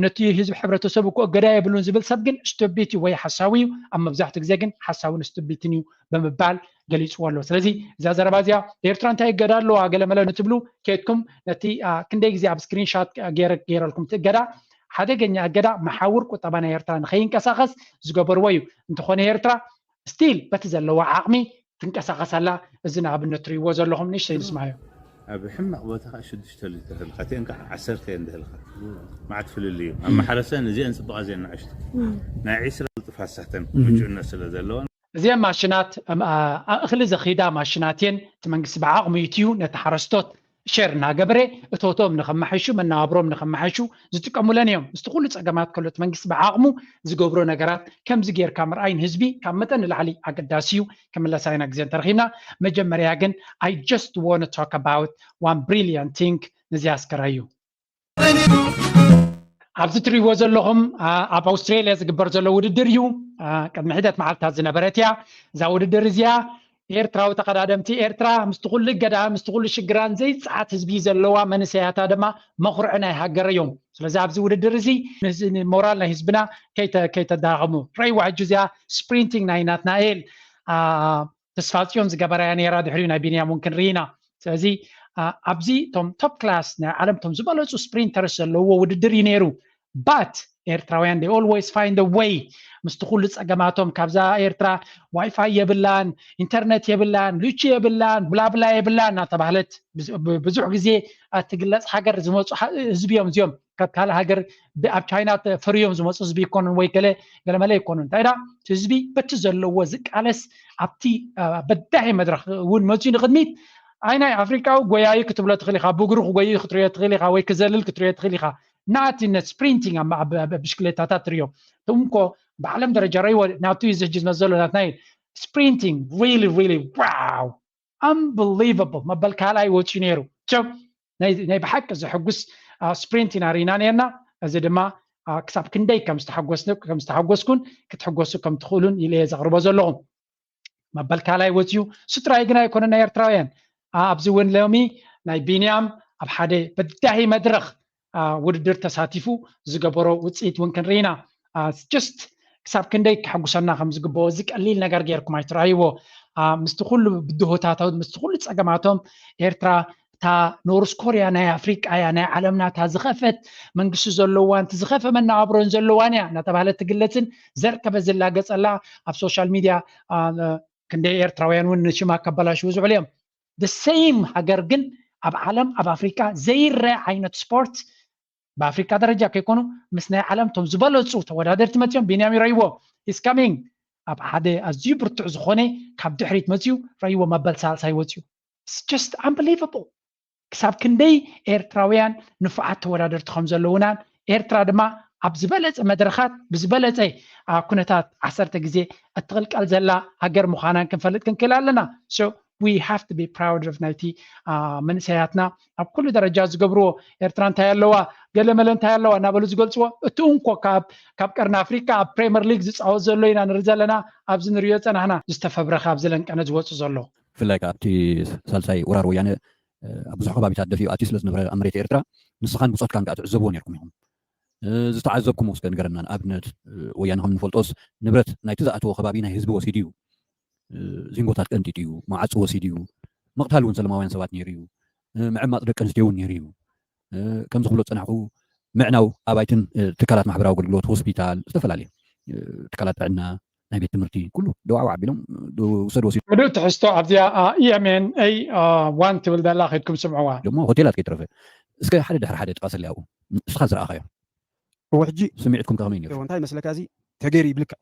ነቲ ህዝቢ ሕብረተሰብ እኮ እገዳ የብሉን ዝብል ሰብ ግን ስቱቢት ወይ ሓሳዊ እዩ። ኣብ መብዛሕትኡ ግዜ ግን ሓሳውን ስቱቢትን እዩ ብምባል ገሊፅዎ ኣሎ። ስለዚ እዛ ዘረባ እዚኣ ኤርትራ እንታይ እገዳ ኣለዋ ገለመለ ንትብሉ ከድኩም ነቲ ክንደይ ግዜ ኣብ ስክሪንሻት ገይረልኩም እቲ እገዳ ሓደገኛ እገዳ መሓውር ቁጠባ ናይ ኤርትራ ንኸይንቀሳቐስ ዝገበርዎ እዩ። እንተኾነ ኤርትራ ስቲል በቲ ዘለዋ ዓቕሚ ትንቀሳቐስ ኣላ። እዚ ንኣብነት ትርእይዎ ዘለኹም ንእሽተይ ንስማዮ። ኣብ ሕማቕ ቦታ ከዓ ሽዱሽተ ሊትር ህልካ እቲአን ከዓ ዓሰርተ እየን ዝህልካ። ማዕት ፍልልይ እዩ ኣብ ማሕረሰን እዚአን ፅቡቓ እዚአን ንዕሽቱ ናይ ዒስራ ቅልጥፍ ሃሳተን ብጭነት ስለ ዘለዋ እዚአን ማሽናት እኽሊ ዘኺዳ ማሽናት እየን። እቲ መንግስቲ ብዓቕሙ ኢትዩ ነቲ ሓረስቶት ሸር እናገበረ እቶቶም ንኸማሕሹ መናባብሮም ንኸማሕሹ ዝጥቀሙለን እዮም። ምስቲ ኩሉ ፀገማት ከሎ እቲ መንግስቲ ብዓቕሙ ዝገብሮ ነገራት ከምዚ ጌርካ ምርኣይ ንህዝቢ ካብ መጠን ንላዕሊ ኣገዳሲ እዩ። ክምለሳ ኢና ግዜ እንተረኺብና። መጀመርያ ግን I just want to talk about one brilliant thing ነዚ ኣስከራዩ ኣብዚ ትሪእዎ ዘለኹም ኣብ ኣውስትሬልያ ዝግበር ዘሎ ውድድር እዩ። ቅድሚ ሒደት መዓልታት ዝነበረት እያ እዛ ውድድር እዚኣ። ኤርትራዊ ተቐዳደምቲ ኤርትራ ምስቲ ኩሉ እገዳ ምስቲ ኩሉ ሽግራን ዘይፅዓት ህዝቢ ዘለዋ መንእሰያታ ድማ መኹርዒ ናይ ሃገር እዮም። ስለዚ ኣብዚ ውድድር እዚ ሞራል ናይ ህዝብና ከይተዳኸሙ ረይዋ ሕጂ እዚኣ ስፕሪንቲንግ ናይ ናትናኤል ተስፋፅዮን ዝገበራያ ነይራ ድሕሪኡ ናይ ቢንያም እውን ክንርኢ ኢና። ስለዚ ኣብዚ እቶም ቶፕ ክላስ ናይ ዓለም እቶም ዝበለፁ ስፕሪንተርስ ዘለዎ ውድድር እዩ ነይሩ። ባት ኤርትራውያን they always find a way ምስቲ ኩሉ ፀገማቶም ካብዛ ኤርትራ ዋይፋይ የብላን፣ ኢንተርነት የብላን፣ ሉቺ የብላን፣ ብላብላ የብላን እናተባህለት ብዙሕ ግዜ ትግለፅ ሃገር ዝመፁ ህዝቢ እዮም እዚኦም። ካብ ካልእ ሃገር ኣብ ቻይና ተፈርዮም ዝመፁ ህዝቢ ይኮኑን ወይ ገለ ገለመለ ይኮኑን። እንታይ ዳ ህዝቢ በቲ ዘለዎ ዝቃለስ ኣብቲ በዳሂ መድረክ እውን መፅዩ ንቅድሚት ኣይ ናይ ኣፍሪቃዊ ጎያዩ ክትብሎ ትኽእል ኢኻ። ብእግሩ ክጎይዩ ክትሪዮ ትኽእል ኢኻ ወይ ክዘልል ክትሪዮ ትኽእል ኢኻ። ናትነት ስፕሪንቲንግ ብሽክሌታታት ትሪዮ። እምኮ ብዓለም ደረጃ ረይዎ ናቱ እዩ ዝሕጂ ዝመዘሎ ናትና እዩ። ስፕሪንቲንግ really really wow unbelievable መበል ካልኣይ ወፅዩ ነይሩ። ናይ ብሓቂ ዘሐጉስ ስፕሪንት ኢና ርኢና ነርና። እዚ ድማ ክሳብ ክንደይ ከም ዝተሓጎስኩን ክትሕጎሱ ከም ትኽእሉን ኢለ እየ ዘቕርቦ ዘለኹ። መበል ካልኣይ ወፅዩ። ስድራይ ግን ኣይኮነ ናይ ኤርትራውያን ኣብዚ እውን ሎሚ ናይ ቢንያም ኣብ ሓደ በዳሂ መድረኽ ውድድር ተሳቲፉ ዝገበሮ ውፅኢት እውን ክንርኢ ኢና። ጀስት ክሳብ ክንደይ ከሐጉሰና ከም ዝግብኦ እዚ ቀሊል ነገር ጌርኩም ኣይትረኣይዎ። ምስቲ ኩሉ ብድሆታቶም ምስቲ ኩሉ ፀገማቶም ኤርትራ እታ ኖርስ ኮርያ ናይ ኣፍሪቃ እያ ናይ ዓለምና እታ ዝኸፈት መንግስቲ ዘለዋን እቲ ዝኸፈ መነባብሮን ዘለዋን እያ እናተባህለት ትግለፅን ዘር ከበዝላ ገፀላ ኣብ ሶሻል ሚድያ ክንደይ ኤርትራውያን እውን ንሽማ ከበላሽው ዝውዕሉ እዮም። ሴም ሃገር ግን ኣብ ዓለም ኣብ ኣፍሪቃ ዘይረአ ዓይነት ስፖርት ብኣፍሪቃ ደረጃ ከይኮኑ ምስ ናይ ዓለም ቶም ዝበለፁ ተወዳደርቲ መፅዮም ቢንያም ይረይዎ is coming ኣብ ሓደ ኣዝዩ ብርቱዕ ዝኾነ ካብ ድሕሪት መፅዩ ረይዎ መበል ሳልሳይ ወፅዩ just unbelievable ክሳብ ክንደይ ኤርትራውያን ንፉዓት ተወዳደርቲ ከም ዘለውናን ኤርትራ ድማ ኣብ ዝበለፀ መድረኻት ብዝበለፀ ኩነታት ዓሰርተ ግዜ እትቕልቀል ዘላ ሃገር ምዃናን ክንፈልጥ ክንክእል ኣለና። So we have to be proud of ናይቲ መንእሰያትና ኣብ ኩሉ ደረጃ ዝገብርዎ ኤርትራ እንታይ ኣለዋ ገለ መለ እንታይ ኣለዋ እናበሉ ዝገልፅዎ እቲ እንኮ ካብ ካብ ቀርኒ ኣፍሪካ ኣብ ፕሬምየር ሊግ ዝፃወት ዘሎ ኢና ንርኢ ዘለና። ኣብዚ ንሪኦ ፀናሕና ዝተፈብረኸ ኣብዚ ለንቀነ ዝወፁ ዘሎ ብፍላይ ከዓ ኣብቲ ሳልሳይ ወራር ወያነ ኣብ ብዙሕ ከባቢታት ደፊኡ ኣትዩ ስለ ዝነበረ ኣብ መሬት ኤርትራ ንስኻን ብፆትካን ከዓ ትዕዘብዎ ነርኩም ኢኹም። ዝተዓዘብኩሞ እስከ ንገረና። ንኣብነት ወያነ ከም ንፈልጦስ ንብረት ናይቲ ዝኣተዎ ከባቢ ናይ ህዝቢ ወሲዱ እዩ። ዚንጎታት ቀንጢጡ እዩ፣ መዓፁ ወሲዱ እዩ፣ ምቕታል እውን ሰለማውያን ሰባት ነይሩ እዩ፣ ምዕማፅ ደቂ ኣንስትዮ እውን ነይሩ እዩ። ከምዚ ክብሎ ዝፀናሕኩ ምዕናው ኣባይትን ትካላት ማሕበራዊ ኣገልግሎት፣ ሆስፒታል፣ ዝተፈላለየ ትካላት ጥዕና፣ ናይ ቤት ትምህርቲ፣ ኩሉ ደዋዕዋዕ ኣቢሎም፣ ዶ-፣ ውሰድ ወሲዱ። ምሉእ ትሕዝቶ ኣብዚኣ፣ አ፣ E M N A፣ አ፣ ዋን ትብል ዘላ ከይድኩም ስምዕዋ። ደሞ ሆቴላት ከይተረፈ። እስከ ሓደ ድሕሪ ሓደ ጥቐሰለይ ኣብኡ። እስኻ ዝረኣኻዮ። እወ፣ ሕጂ ስምዒትኩም ከ ከመይ ነይሩ? እወ፣ እንታይ ይመስለካ፣ እዚ ተገይሩ እዩ ብልክዕ።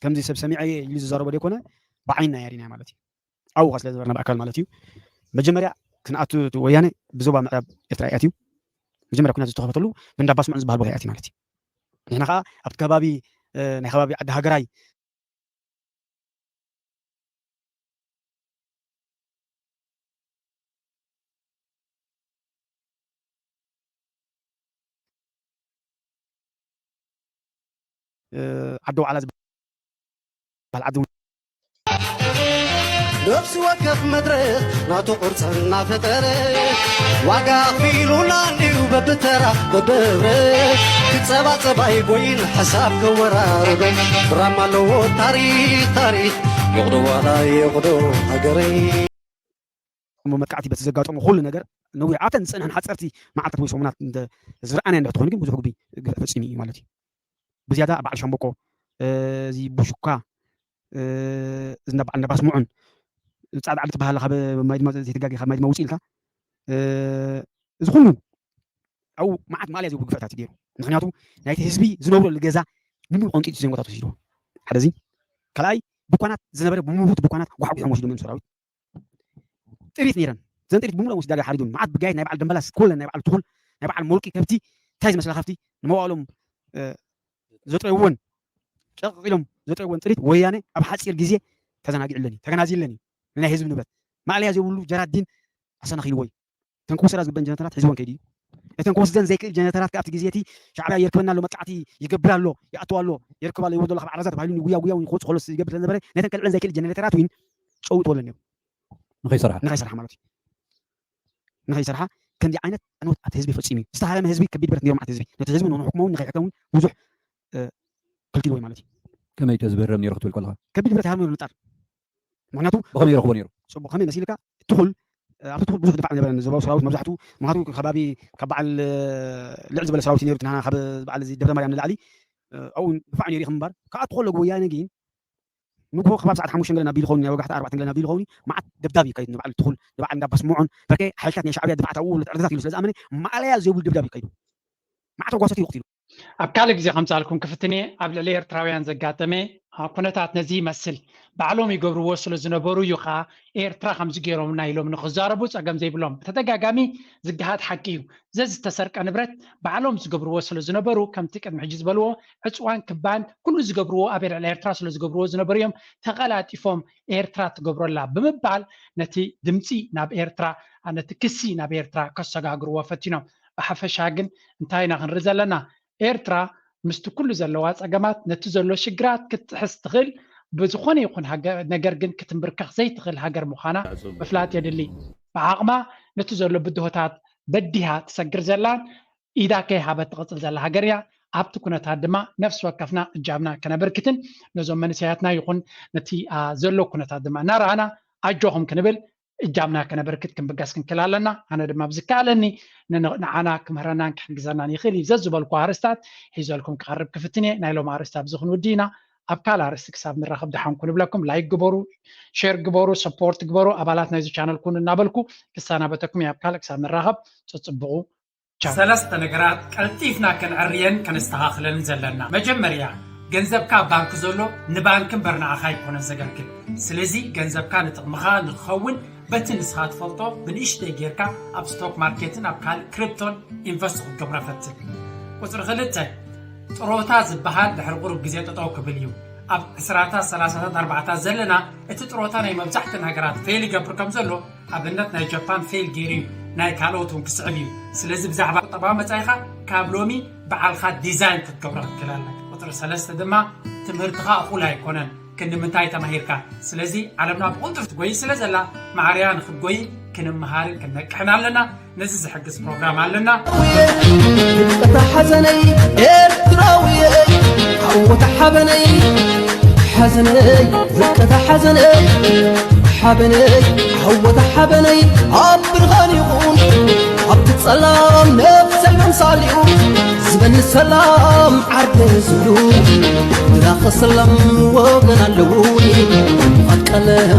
ከምዚ ሰብ ሰሚዐ እየ ኢሉ ዝዛረቦ ዘይኮነ፣ ብዓይንና እያ ሪእናያ ማለት እዩ። ኣብኡ ኸ ስለ ዝነበርና ብኣካል ማለት እዩ። መጀመርያ ክንኣቱ እቲ ወያነ ብዞባ ምዕራብ ኤርትራ ይኣትዩ። መጀመርያ ኲናት ዝተኸፈተሉ ብእንዳ ባስሙዕን ዝበሃል ቦታ ይኣትዩ ማለት እዩ። ንሕና ኸዓ ኣብቲ ከባቢ፣ እ፣ ናይ ከባቢ ዓዲ ሃገራይ እ፣ ዓዲ ዋዕላ ዝበሃል ዓዲ እውን ነፍሲ ወከፍ መድረኽ ናቱ ቅርፂ እናፈጠረ ዋጋ ኣኽፊሉና እንድዩ በብተራ በብህብረ ክፀባፀብ ኣይጎይን ሓሳብ ከወራርዶ ብራማ ኣለዎ ታሪኽ ታሪኽ ይቕዶ ዋላ ይቕዶ ሃገረይ እሞ መጥቃዕቲ በቲ ዘጋጠሞ ኩሉ ነገር ነዊሕ ኣብተን ዝፀንሐን ሓፀርቲ መዓልታት ወይ ሰሙናት እንተ ዝረኣናዮ እንድሕር ተኾይኑ ግን ብዙሕ ግቢ ግፍዒ ፈፂሙ እዩ ማለት እዩ። ብዝያዳ በዓል ሻምበቆ፣ እ፣ እዚ ቡሹካ፣ እ፣ እዚ እንዳ በዓል እንዳ ባስምዑን ፃዕዳ ዓዲ ትበሃል ካብ ማይ ድማ ዘይተጋጊ ካብ ማይ ድማ ውፅእ ኢልካ፣ እ፣ እዚ ኩሉ ኣብኡ መዓት ማእለያ ዘይብሉ ግፍዕታት እዩ ገይሩ። ምክንያቱ ናይቲ ህዝቢ ዝነብረሉ ገዛ ብምሉእ ቀንጢጡ ዜንጎታት ወሲድዎ። ሓደ እዚ ካልኣይ ድኳናት ዝነበረ ብምሉእ ድኳናት ጓሕጒሖም ወሲዶም እዮም ሰራዊት። ጥሪት ነይረን። እዘን ጥሪት ብምሉኦም ወሲዳ ሓሪዱን። መዓት ብጋይት ናይ በዓል ደምበላስ ኩለን ናይ በዓል ትኹል ናይ በዓል ሞልቂ ከብቲ እንታይ ዝመስላ ከብቲ ንመዋእሎም፣ እ፣ ዘጥረይወን ጨቕቂሎም ዘጥረይወን ጥሪት ወያነ ኣብ ሓፂር ግዜ ተዘናጊዕለን እዩ፣ ተገናዚለን እዩ። ንናይ ህዝቢ ንብረት ማእለያ ዘይብሉ ጀራዲን ኣሰናኺልዎ እዩ። እተን ክወስዳ ዝግበን ጀነተራት ሒዝወን ከይዱ እዩ። እተን ክወስደን ዘይክእል ጀነተራት ከኣ ኣብቲ ግዜ እቲ ሻዕብያ የርክበና ኣሎ፣ መጥቃዕቲ ይገብር ኣሎ፣ ይኣትዋ ኣሎ፣ የርክባ ኣሎ፣ ይወርዶ ኣሎ፣ ካብ ዓራዛ ተባሂሉ ጉያ ጉያ እውን ክወፅእ ከሎ ዝገብር ስለዝነበረ ነተን ከልዕለን ዘይክእል ጀነተራት እውን ጨዊጥወለን እዮም። ንኸይሰርሓ። ንኸይሰርሓ ማለት እዩ። ንኸይሰርሓ ከምዚ ዓይነት ዕንወት ኣብቲ ህዝቢ ፈፂሙ እዩ። ዝተሃረመ ህዝቢ ከቢድ ብረት ነይሩ፣ መዓት ህዝቢ። ነቲ ህዝቢ ንክንሕክሞ እውን ንኸይሕከም እውን ብዙሕ፣ እ፣ ከልኪልዎ እዩ ማለት እዩ። ከመይ እቲ ህዝቢ ህረም ነይሩ ክትብል ከለኻ? ከቢድ ብረት ይሃርም ነይሩ ንጣር። ምክንያቱ ብኸመይ ይረኽቦ ነይሩ? ፅቡቕ፣ ከመይ መሲልካ? ትኹል፣ እ፣ ኣብቲ ትኹል ብዙሕ ድፋዕ ነበረ ንዞባዊ ሰራዊት መብዛሕትኡ። ምክንያቱ ከባቢ ካብ በዓል፣ እ፣ ልዕል ዝበለ ሰራዊት እዩ ነይሩ። እቲ ናህና ካብ በዓል እዚ ደብረ ማርያም ንላዕሊ፣ እ፣ ኣብኡ ድፋዕ ነይሩ ይኹን እምበር፣ ክኣቱ ከሎ ወያነ ግን ንግሆ ከባቢ ሰዓት ሓሙሽተ ገለ ናብ ይኸውን፣ ናይ ወጋሕታ ኣርባዕተ ገለ ናብ ይኸውን፣ መዓት ደብዳብ ይካይድ ንበዓል ትኹል፣ ንበዓል እንዳባስ ምዖን፣ በርከ ሓይልታት ናይ ሻዕብያ ድፋዕ ኣብኡ ለትዕርታት ኢሉ ስለ ዝኣመነ፣ ማእለያ ዘይብሉ ደብዳብ ይካይዱ። መዓት ጓሶት ይቕትሉ። ኣብ ካልእ ግዜ ከምጻልኩም ክፍትን እየ። ኣብ ልዕሊ ኤርትራውያን ዘጋጠመ፣ አ፣ ኩነታት ነዚ ይመስል። ባዕሎም ይገብርዎ ስለ ዝነበሩ እዩ ኸኣ ኤርትራ ከምዚ ገይሮምና ኢሎም ንኽዛረቡ ጸገም ዘይብሎም። ብተደጋጋሚ ዝገሃድ ሓቂ እዩ። ዘዝተሰርቀ ንብረት ባዕሎም ዝገብርዎ ስለ ዝነበሩ፣ ከምቲ ቅድሚ ሕጂ ዝበልዎ፣ ዕጽዋን ክባን ኩሉ ዝገብርዎ ኣብ ልዕሊ ኤርትራ ስለ ዝገብርዎ ዝነበሩ እዮም ተቐላጢፎም ኤርትራ ትገብረላ ብምባል ነቲ ድምጺ ናብ ኤርትራ፣ ነቲ ክሲ ናብ ኤርትራ ከሰጋግርዎ ፈቲኖም። ብሓፈሻ ግን እንታይ ኢና ክንርኢ ዘለና? ኤርትራ ምስቲ ኩሉ ዘለዋ ጸገማት ነቲ ዘሎ ሽግራት ክትጥሕስ ትኽእል፣ ብዝኾነ ይኹን ሃገ-፣ ነገር ግን ክትንብርከኽ ዘይትኽእል ሃገር ምዃና ምፍላጥ የድሊ። ብዓቕማ ነቲ ዘሎ ብድሆታት በዲሃ ትሰግር ዘላን ኢዳ ከይሃበት ትቕጽል ዘላ ሃገር እያ። ኣብቲ ኩነታት ድማ ነፍሲ ወከፍና እጃምና ከነበርክትን ነዞም መንእሰያትና ይኹን ነቲ፣ አ፣ ዘሎ ኩነታት ድማ እናረኣና ኣጆኹም ክንብል እጃምና ከነበርክት ክንብገስ ክንክእል ኣለና። ኣነ ድማ ብዝከኣለኒ ን-፣ ንዓና ክምህረናን ክሕግዘናን ይኽእል እዩ። ዘዝበልኩ ኣርእስታት ሒዘልኩም ክቐርብ ክፍትን እየ። ናይ ሎም ኣርእስቲ ኣብዚ ክንውዲ ኢና። ኣብ ካልእ ኣርእስቲ ክሳብ ንራኸብ ደሓን ኩን እብለኩም። ላይክ ግበሩ፣ ሼር ግበሩ፣ ሰፖርት ግበሩ፣ ኣባላት ናይዚ ቻነል ኩኑ እናበልኩ ክሰናበተኩም እየ። ኣብ ካልእ ክሳብ ንራኸብ ጽጽብቑ። ቻው። ሰለስተ ነገራት ቀልጢፍና ከነዕርየን ከነስተኻኽለን ዘለና። መጀመርያ፣ ገንዘብካ ኣብ ባንክ ዘሎ ንባንክ እምበር ንዓኻ ኣይኮነን ዘገልግል። ስለዚ ገንዘብካ ንጥቕምኻ ንክኸውን በቲ ንስኻ ትፈልጦ ብንእሽተይ ጌርካ ኣብ ስቶክ ማርኬትን ኣብ ካልእ ክሪፕቶን ኢንቨስት ክትገብሮ ፈትን። ቁጽሪ ክልተ፣ ጥሮታ ዝበሃል ድሕሪ ቁሩብ ግዜ ጠጠው ክብል እዩ። ኣብ ዕስራታት፣ ሰላሳታት፣ ኣርባዓታት ዘለና እቲ ጥሮታ ናይ መብዛሕተን ሃገራት ፌል ይገብር ከም ዘሎ ኣብነት ናይ ጃፓን ፌል ገይሩ እዩ፣ ናይ ካልኦት እውን ክስዕብ እዩ። ስለዚ ብዛዕባ ቁጠባዊ መጻኢኻ ካብ ሎሚ በዓልኻ ዲዛይን ክትገብሮ ክትክእል ኣለካ። ቁጽሪ ሰለስተ ድማ ትምህርትኻ እኹል ኣይኮነን። ክንዲ ምንታይ ተማሂርካ? ስለዚ ዓለምና ብቕልጡፍ ትጎይ ስለ ዘላ ማዕርያ ንኽትጎይ ክንመሃርን ክንነቅሕን ኣለና። ነዚ ዝሕግዝ ፕሮግራም ኣለና። ውድቀታ ሓዘነይ ኤርትራዊ ዓወታ ሓበነይ ሓዘነይ ውድቀታ ሓዘነይ ሓበነይ ዓወታ ሓበነይ ኣብ ብርሃን ይኹን ኣብቲ ጸላም ነብሰይ መምሳል እዩ ዝብ እንሰላም ዓርደ ዝብሉ ድራኸ ሰላም ወገን ኣለዉኒ። ፋት ቀለም